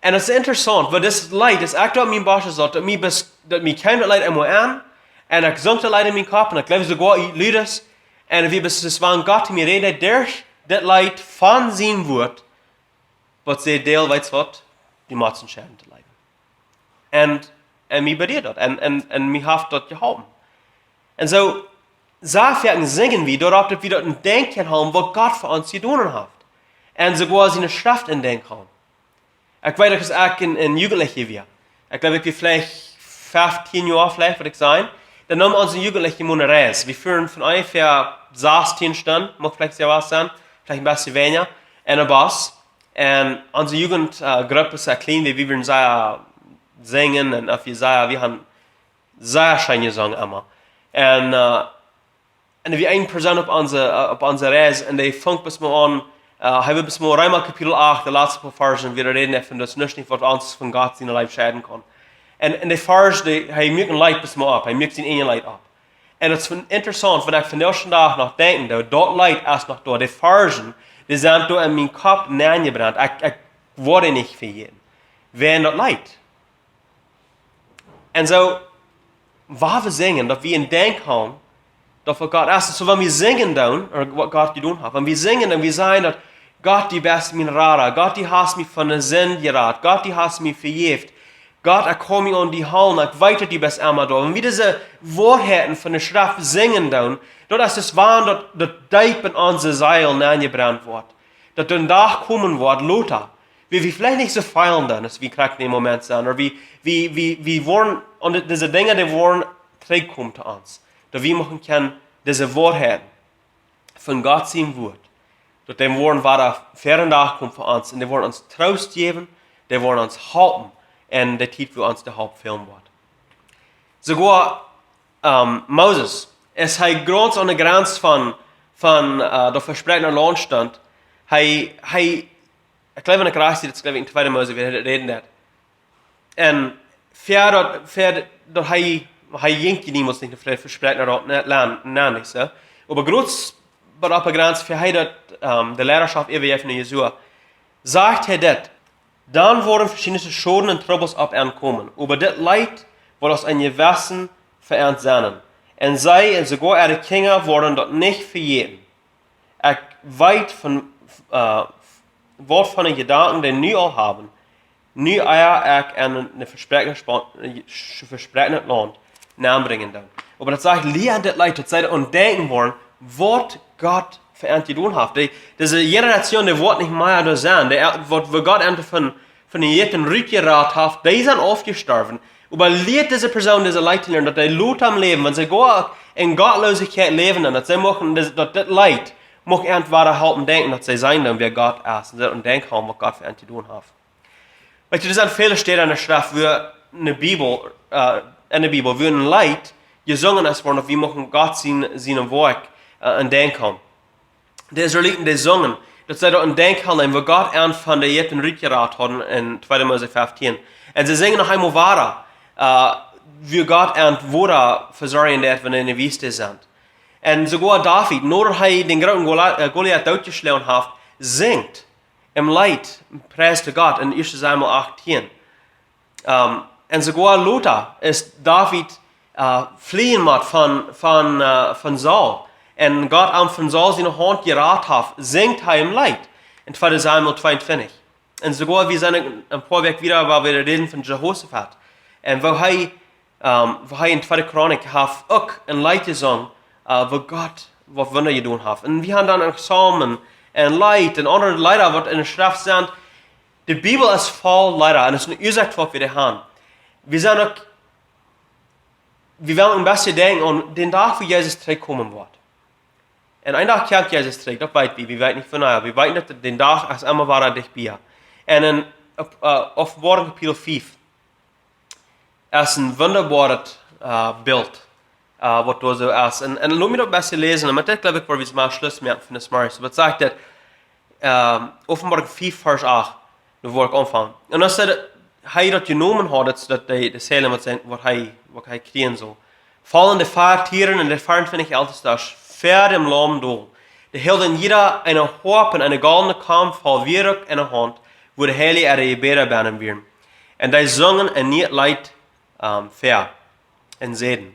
Un daut es interessaunt, wiels dit Leet, aus ekj daut mien Bosche saut, daut mie, bes- daut mie kjeem daut Leet emol aun, un ekj sung daut Leet en mienen Kopp, un ekj jleew soogoa ut Liedes, un wia bes daut, wan Gott to mie räd, derch dit Leet von sien Wort, waut säd: Dale, weetst waut, du motst entscheiden to läwen. Un, un mie berieed daut, un, un, un mie haft daut jeholpen. Un soo, soo foaken sinjen wie, doaropp daut wie daut en Denkjen haben, waut Gott fa ons jedonen haft. Un soogoa siene Schreft en Denkjen haben. Ekj weet, daut ekj en, en Jugendlicha wia. Ekj jleew, ekj wia veleicht feftieen Joa, veleicht, waut ekj saj. Dan neem onse Jugendliche mol ne Reis. Wie fuaren von onjefäa sastieen Stunden, mucht veleicht sea waut sennen, veleicht een bät weinja, en een Bus. Un onse Jugend, äh, Grupp es sea kjlien, wie, wie wieren sea sinjen un, äh, wie sea, wie haben sea scheen jesungen emma. Un, äh, un wia eene Persoon opp onse, äh, opp onse Reis, un dee funk bes mol aun, äh, hee wia bes mol Reema Kapitel acht, de latste poa Varsch, wia räden von daut nuscht nich, waut ons von Gott siene Leew scheiden kaun. Un, un de Varsch, dee, hee muak een Leet bes mol opp, hee muak sien eejnet Leet opp. Un daut es von, interessaunt, wan ekj vondoag dän Dach noch denkjen doo, daut Leet es noch doa, de Varschen, dee sent doa en mienen Kopp nenjebrennt. Ekj, ekj woa dee nich vejäten. Wäajen daut Leet. Un soo, wan wie sinjen, daut wie en Denkjen haben, daut waut Gott es. Soo, wan wie sinjen doonen, ooda waut Gott jedonen haft, wan wie sinjen doonen, wie sajen daut: Gott, du best mien Rada. Gott, du hast mie von de Sind jerat. Gott, du hast mie vejäft. Gott, ekj kaun mie aun die hoolen. Ekj weet, daut du best emma doa. Wan wie dise Woarheiten von de Schreft sinjen doonen, daut es daut, wan daut, daut deep en onse Seel nenjebrennt woat. Daut dän Dach komen woat, lota, wua wie veleicht nich soo feelen dan, aus wie krakjt en dän Moment sent. Ooda wie, wie, wie, wie woaren, un dise Dinja, dee woaren trigjkomen to ons. Daut wie muchten kjennen dise Woarheit von Gott sien Wort, daut dee woaren wada ver dän Dach komen fa ons. Un dee woaren ons Troost jäwen, dee woaren ons halpen. Un de Tiet, wua ons de Help fälen woat. Soogoa, ähm, Moses, aus hee gaunz aun de Grenz von, von, äh, daut vespräakjne Launt stunt, hee, hee, ekj jleew, wan ekj rajcht sie, daut es, jleew ekj, en Tweede Mose, wua hee räden deed. Un ver daut, ver daut hee, hee jinkj niemols nich no ver-, vespräakjne Launt, ne, Launt, ne, nich soo. Oba krakjt bie de Grenz, ver hee daut, ähm, de Leidaschoft äwajeef aun Josua, sajcht hee dit: Dan woaren veschiedne Schoden un Trubbels opp an komen, oba dit Leet woat aus een Jewessen fa an sennen. Un see un soogoa äare Kjinja woaren daut nich vejäten. Ekj weet von, äh, waut fa Jedanken dee nu aul haben, nu ea ekj an een vespräakjnet Spa-, vespräakjnet Launt nenbrinjen doo. Oba daut sajcht, lia dit Leet, daut see doaraun denkjen woaren, waut Gott fa an jedonen haft. Dee, dise Generation, dee woat nich mea doa sennen. Dee, waut, wua Gott an von, von Ägipten rutjerat haft, dee sent aufjestorwen. Oba lia dise Persoon dise Leet to lieren, daut dee lota em Läwen, wan see goa en Gottlosigkeit läwen, un daut see muchten, daut, daut dit Leet mucht an wada halpen denkjen, daut see seenen doonen, wäa Gott es, un see doaraun denkjen haben, waut Gott fa an jedonen haft. Weetst du, doa sent väle Städen en de Schreft, wua en de Bibel, äh, en de Bibel, wua een Leet jesungen es worden, daut wie muchten Gott sien, sien Woakj, äh, en Denkjen haben. De Israeliten, dee sungen, daut see doaraun denkjen, wua Gott an von de Ägipten rutjerat haud, en Tweede Mose feftieen. Un see sinjen noch eemol wada, äh, wua Gott an wada vesorjen deed, wan see en de Wiest sent. Un soogoa David, nodat hee dän grooten Goli-, äh, Goliath dootjeschlonen haft, sinjt em Leet, priest hee Gott, en Ieeschte Samuel achttieen. Ähm, un soogoa lota es David, äh, fliehen mott von, von, äh, von Saul. Un Gott am von Saul siene Haunt jerat haft, sinjt hee em Leet en Tweede Samuel tweeuntwintich. Un soogoa, wie sent een poa Wäakj wieda, wua wie räden von Jehoshafat. Un wua hee, ähm, wua hee en Tweede Chronik haft uk een Leet jesungen, äh, wua Gott waut Wunda jedonen haft. Un wie haben dan en Psalmen, en Leet, un aundre Leeda, waut en de Schreft sent. De Bibel es voll Leeda, un daut es eene Uasoak, waut wie doa haben. Wie sent uk, wie wellen een bät denkjen aun dän Dach, wua Jesus trigjkomen woat. Un een Dach kjemt Jesus trigj, daut weet wie. Wie weeten nich wanea. Wie weeten, daut dän Dach es emma wada dicht bie. Un en, opp, äh, Openboarunk Kapitel fief es een wundaboaret, äh, Bilt, äh, waut doa soo es. Un, un lot mie daut een bät läsen. Un met dit, jleew ekj, woa wie mau Schluss moaken fa dis Morjes. Waut sajcht daut? Ähm, Openboarunk fief, Varsch acht, doa woa ekj aunfangen. Un aus hee daut jenomen haud, daut, daut de, de Seelen waut sent, waut hee, waut hee kjrieen sull, follen de vea Tieren un de veauntwintich Eltestasch ver däm Laum dol. Dee hilden jieda eene Hoap un eene goldne Kam voll Wierook en de Haunt, wua de Heilje äare Jebäda bennen wieren. Un dee sungen een nieet Leet, ähm, ver un säden: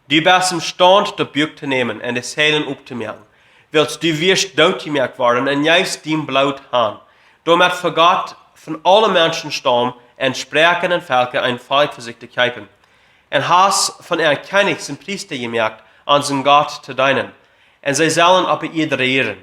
Du best em Staunt, daut Buak to nämen un de Seelen opptomoaken, wiels du wieescht dootjemoakt worden un jeefst dien Bloot han, doamet fa Gott von aule Menschenstaum un Sproaken un Velkja een Volkj fa sikj to kjeepen. Un hast von äa Kjennichs un Priesta jemoakt, onsen Gott to deenen. Un see sellen opp de Ieed rejieren.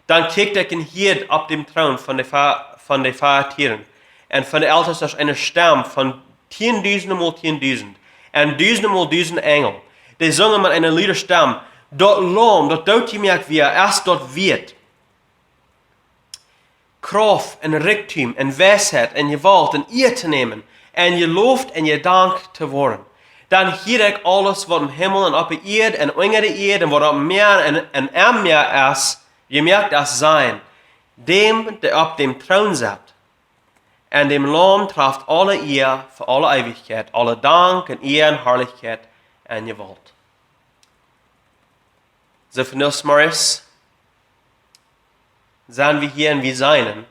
Dan kjikjt ekj un hieed opp däm Troon von de Fa-, von de Fia Tieren un von de Eltestasch eene Stemm von tiendusendemol tiendusend un dusendemol dusend Enjel. Dee sungen met eene lude Stemm: Daut Laum, daut dootjemoakt wia, es daut wieet, Krauft un Rikjdom un Weisheit un Jewault un Iea to nämen un jeloft un jedankt to woaren. Dan hieed ekj aules, waut em Himmel un opp de Ieed un unja de Ieed un waut opp däm Mäa un, un em Mäa es, jemoakt es, sajen: Däm, dee opp däm Troon sett un däm Laum, traft aule Iea fa aule Eewichkjeit, aule Dank un Iea un Harlichkjeit un Jewault. Soo, vondoag zemorjes sent wie hia un wie seenen,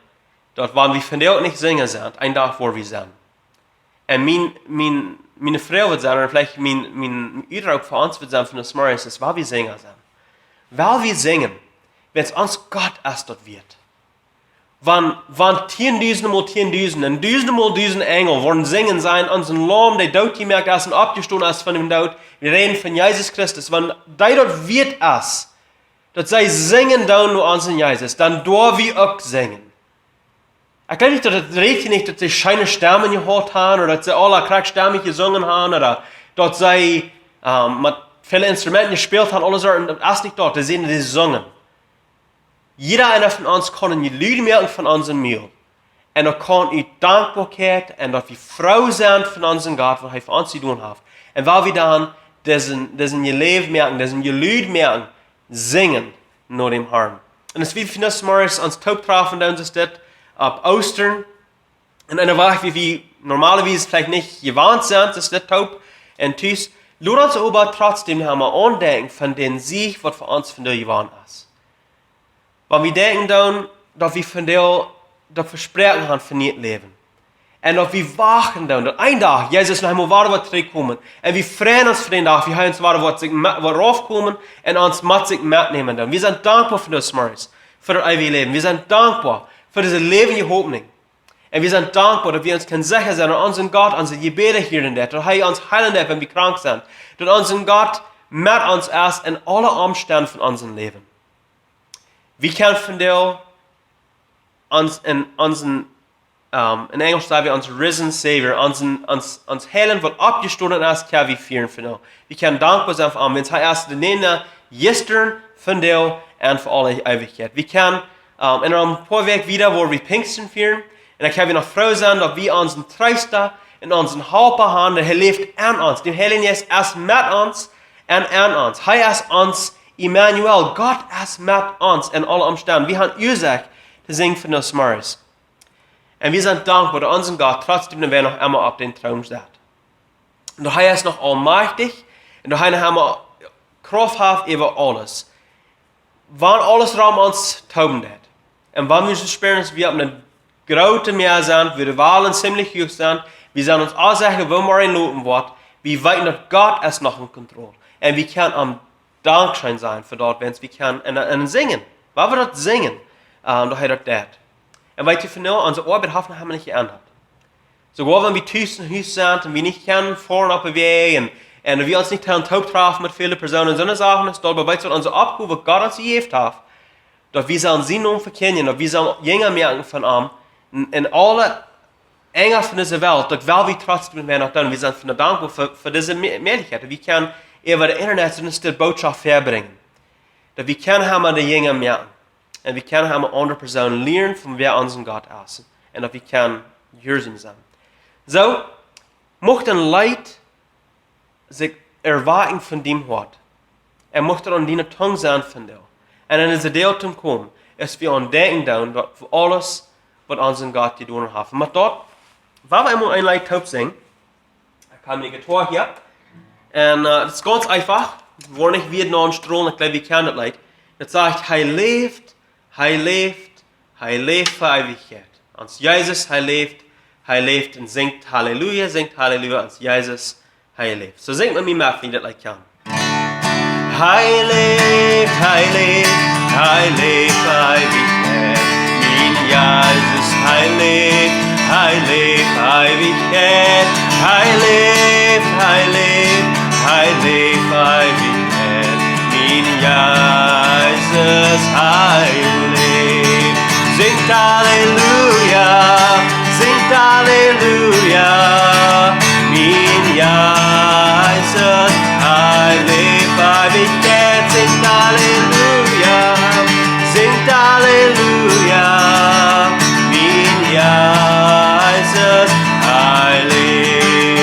daut wan wie vondoag nich sinjen sent, een Dach woa wie sennen. Un mien, mien, miene Froag woat sennen, ooda veleicht mien, mien Utroop fa ons woat sennen vondoag zemorjes, es, well wie sinjen sennen? Well wie sinjen, wiels ons Gott es daut wieet? Wan, wan tiendusendemol tiendusend un dusendemol dusend Enjel woaren sinjen sennen, onsen Laum, dee dootjemoakt es un oppjestonen es von däm Doot, wie räden von Jesus Christus, wan dee daut wieet es, daut see sinjen doonen no onsen Jesus, dan doo wie uk sinjen. Ekj weet nich, daut et rät nich, daut see scheene Stemmen jehaut haben, ooda daut see aule krakjt stemmich jesungen haben, ooda daut see, ähm, met väle Instrumenten jespält haben, aules, daut es nich daut, dee sent, dee sungen. Jieda eena von ons kaun een Jelud moaken von onsen Mul. Un daut kaun ut Dankboakjeit un daut wie froo sent von onsen Gott, waut hee fa ons jedonen haft. Un well wie dan disen, disen Jelud moaken, disen Jelud moaken, sinjen no däm Harn. Un aus wie vondoag zemorjes ons toop trafen, dan es dit opp Oostren. Un eene Wajch, woo wie normalerwies veleicht nich jewant sent, es dit toop un tus. Lot ons oba trotzdäm noch eemol aundenkjen von dän Sieg, waut fa ons vondoag jewant es. Wan wie denkjen dan, daut wie vondoag daut Vespräakjen haben von nieet Läwen. Un daut wie wachten dan, daut een Dach Jesus noch eemol wada woat trigjkomen. Un wie freien ons fa dän Dach, wie hee ons wada woat sikj me-, woat raufkomen un ons met sikj metnämen dan. Wie sent dankboa fa daut zemorjes, fa daut eewje Läwen. Wie sent dankboa fa dise läwendje Hopninj. Un wie sent dankboa, daut wie ons kjennen secha sennen, daut onsen Gott onse Jebäda hieren deit, daut hee ons heelen deit, wan wie krank sent, daut onsen Gott met ons es en aule Omstend von onsen Läwen. Wie kjennen vondoag ons en onsen, ähm, en Enjlisch saj wie ons risen Savior, onsen, ons, ons Heilaunt, waut oppjestonen es, kjenn wie fieren vondoag. Wie kjennen dankboa sennen fa am, wiels hee es deselwja jistren, vondoag un fa aule Eewichkjeit. Wie kjennen, ähm, en een poa Wäakj wieda woa wie Pinjsten fieren. Un ekj well noch froo sennen, daut wie onsen Treesta un onsen Halpa haben, dee läft en ons. De Heilje Jeist es met ons un en ons. Hee es ons Immanuel. Gott es met ons en aule Omstend. Wie haben Uasoak to sinjen vondoag zemorjes. Un wie sent dankboa, daut onsen Gott trotzdäm noch emma opp dän Troon sett. Daut hee es noch aulmajchtich un daut hee noch emma Krauft haft äwa aules. Wan aules rom ons tooben deit, un wan wie soo spieren, daut wie opp een grootet Mäa sent, wua de Walen ziemlich huach sent, wie sent ons aul secha, wua wie enloten woaren, wie weeten, daut Gott es noch en Kontroll. Un wie kjennen am dankscheen sennen fa daut, wan wie kjennen en, en sinjen. Wan wie daut sinjen, ähm, daut hee daut deit. Un weet jie, vondoag, onse Oabeit haft noch emma nich jeendat. Soogoa wan wie tus em Hus sent un wie nich kjennen foaren opp de Wäaj un, un wie ons nich kjennen toop trafen met väle Persoonen, soone Sachen es daut, oba weet jie waut, onse Oppgow, waut Gott ons jejäft haft, daut wie sellen sienen Nomen vekjindjen, daut wie sellen Jinja moaken von am, en, en aule Enj von dise Welt, daut well wie trotzdäm noch doonen. Wie sent vondoag dankboa fa, fa dise Mä-, Mäajlichkjeit. Wie kjennen äwa daut Internet soone Bootschoft verbrinjen. Daut wie kjennen haben de Jinja moaken. Un wie kjennen haben aundre Persoonen lieren von wäa onsen Gott es. Un daut wie kjennen jehuarsom sennen. Soo, mucht een Leet sikj erwakjen von dien Hoat. Un mucht et aun diene Tung sennen vondoag. Un en dise Deel to komen, es wie aun denkjen doonen, daut fa aules, waut onsen Gott jedonen haft. Oba daut, well wie emol een Leet toop sinjen. Ekj hab miene Gitarr hia. Un, äh, daut es gaunz eefach. Woat nich wieda no ons strolen, ekj jleew, jie kjennen daut Leet. Daut sajcht: Hee läft, hee läft, hee läft fa Eewichkjeit. Ons Jesus, hee läft, hee läft, un sinjt Halleluja, sinjt Halleluja, ons Jesus, hee läft. Soo sinjt met mie met, wan jie daut Leet kjanen. Hee läft, hee läft, hee läft, Eewichkjeit. Mien Jesus, hee läft, hee läft, Eewichkjeit. Hee läft, hee läft, hee läft, Eewichkjeit. Mien Jesus, hee läft. Sinjt Halleluja, sinjt Halleluja. Mien Jesus, hee läft, Eewichkjeit. Sinjt Halleluja, sinjt Halleluja. Mien Jesus, hee läft.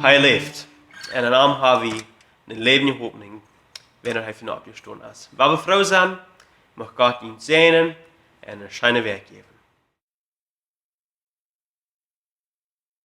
Hee läft. Un en am ha wie ne läwendje Hopninj, wan hee von de Doot oppjestonen es. Wie woaren froo sennen, mucht Gott junt säajnen un eene scheene Wäakj jäwen.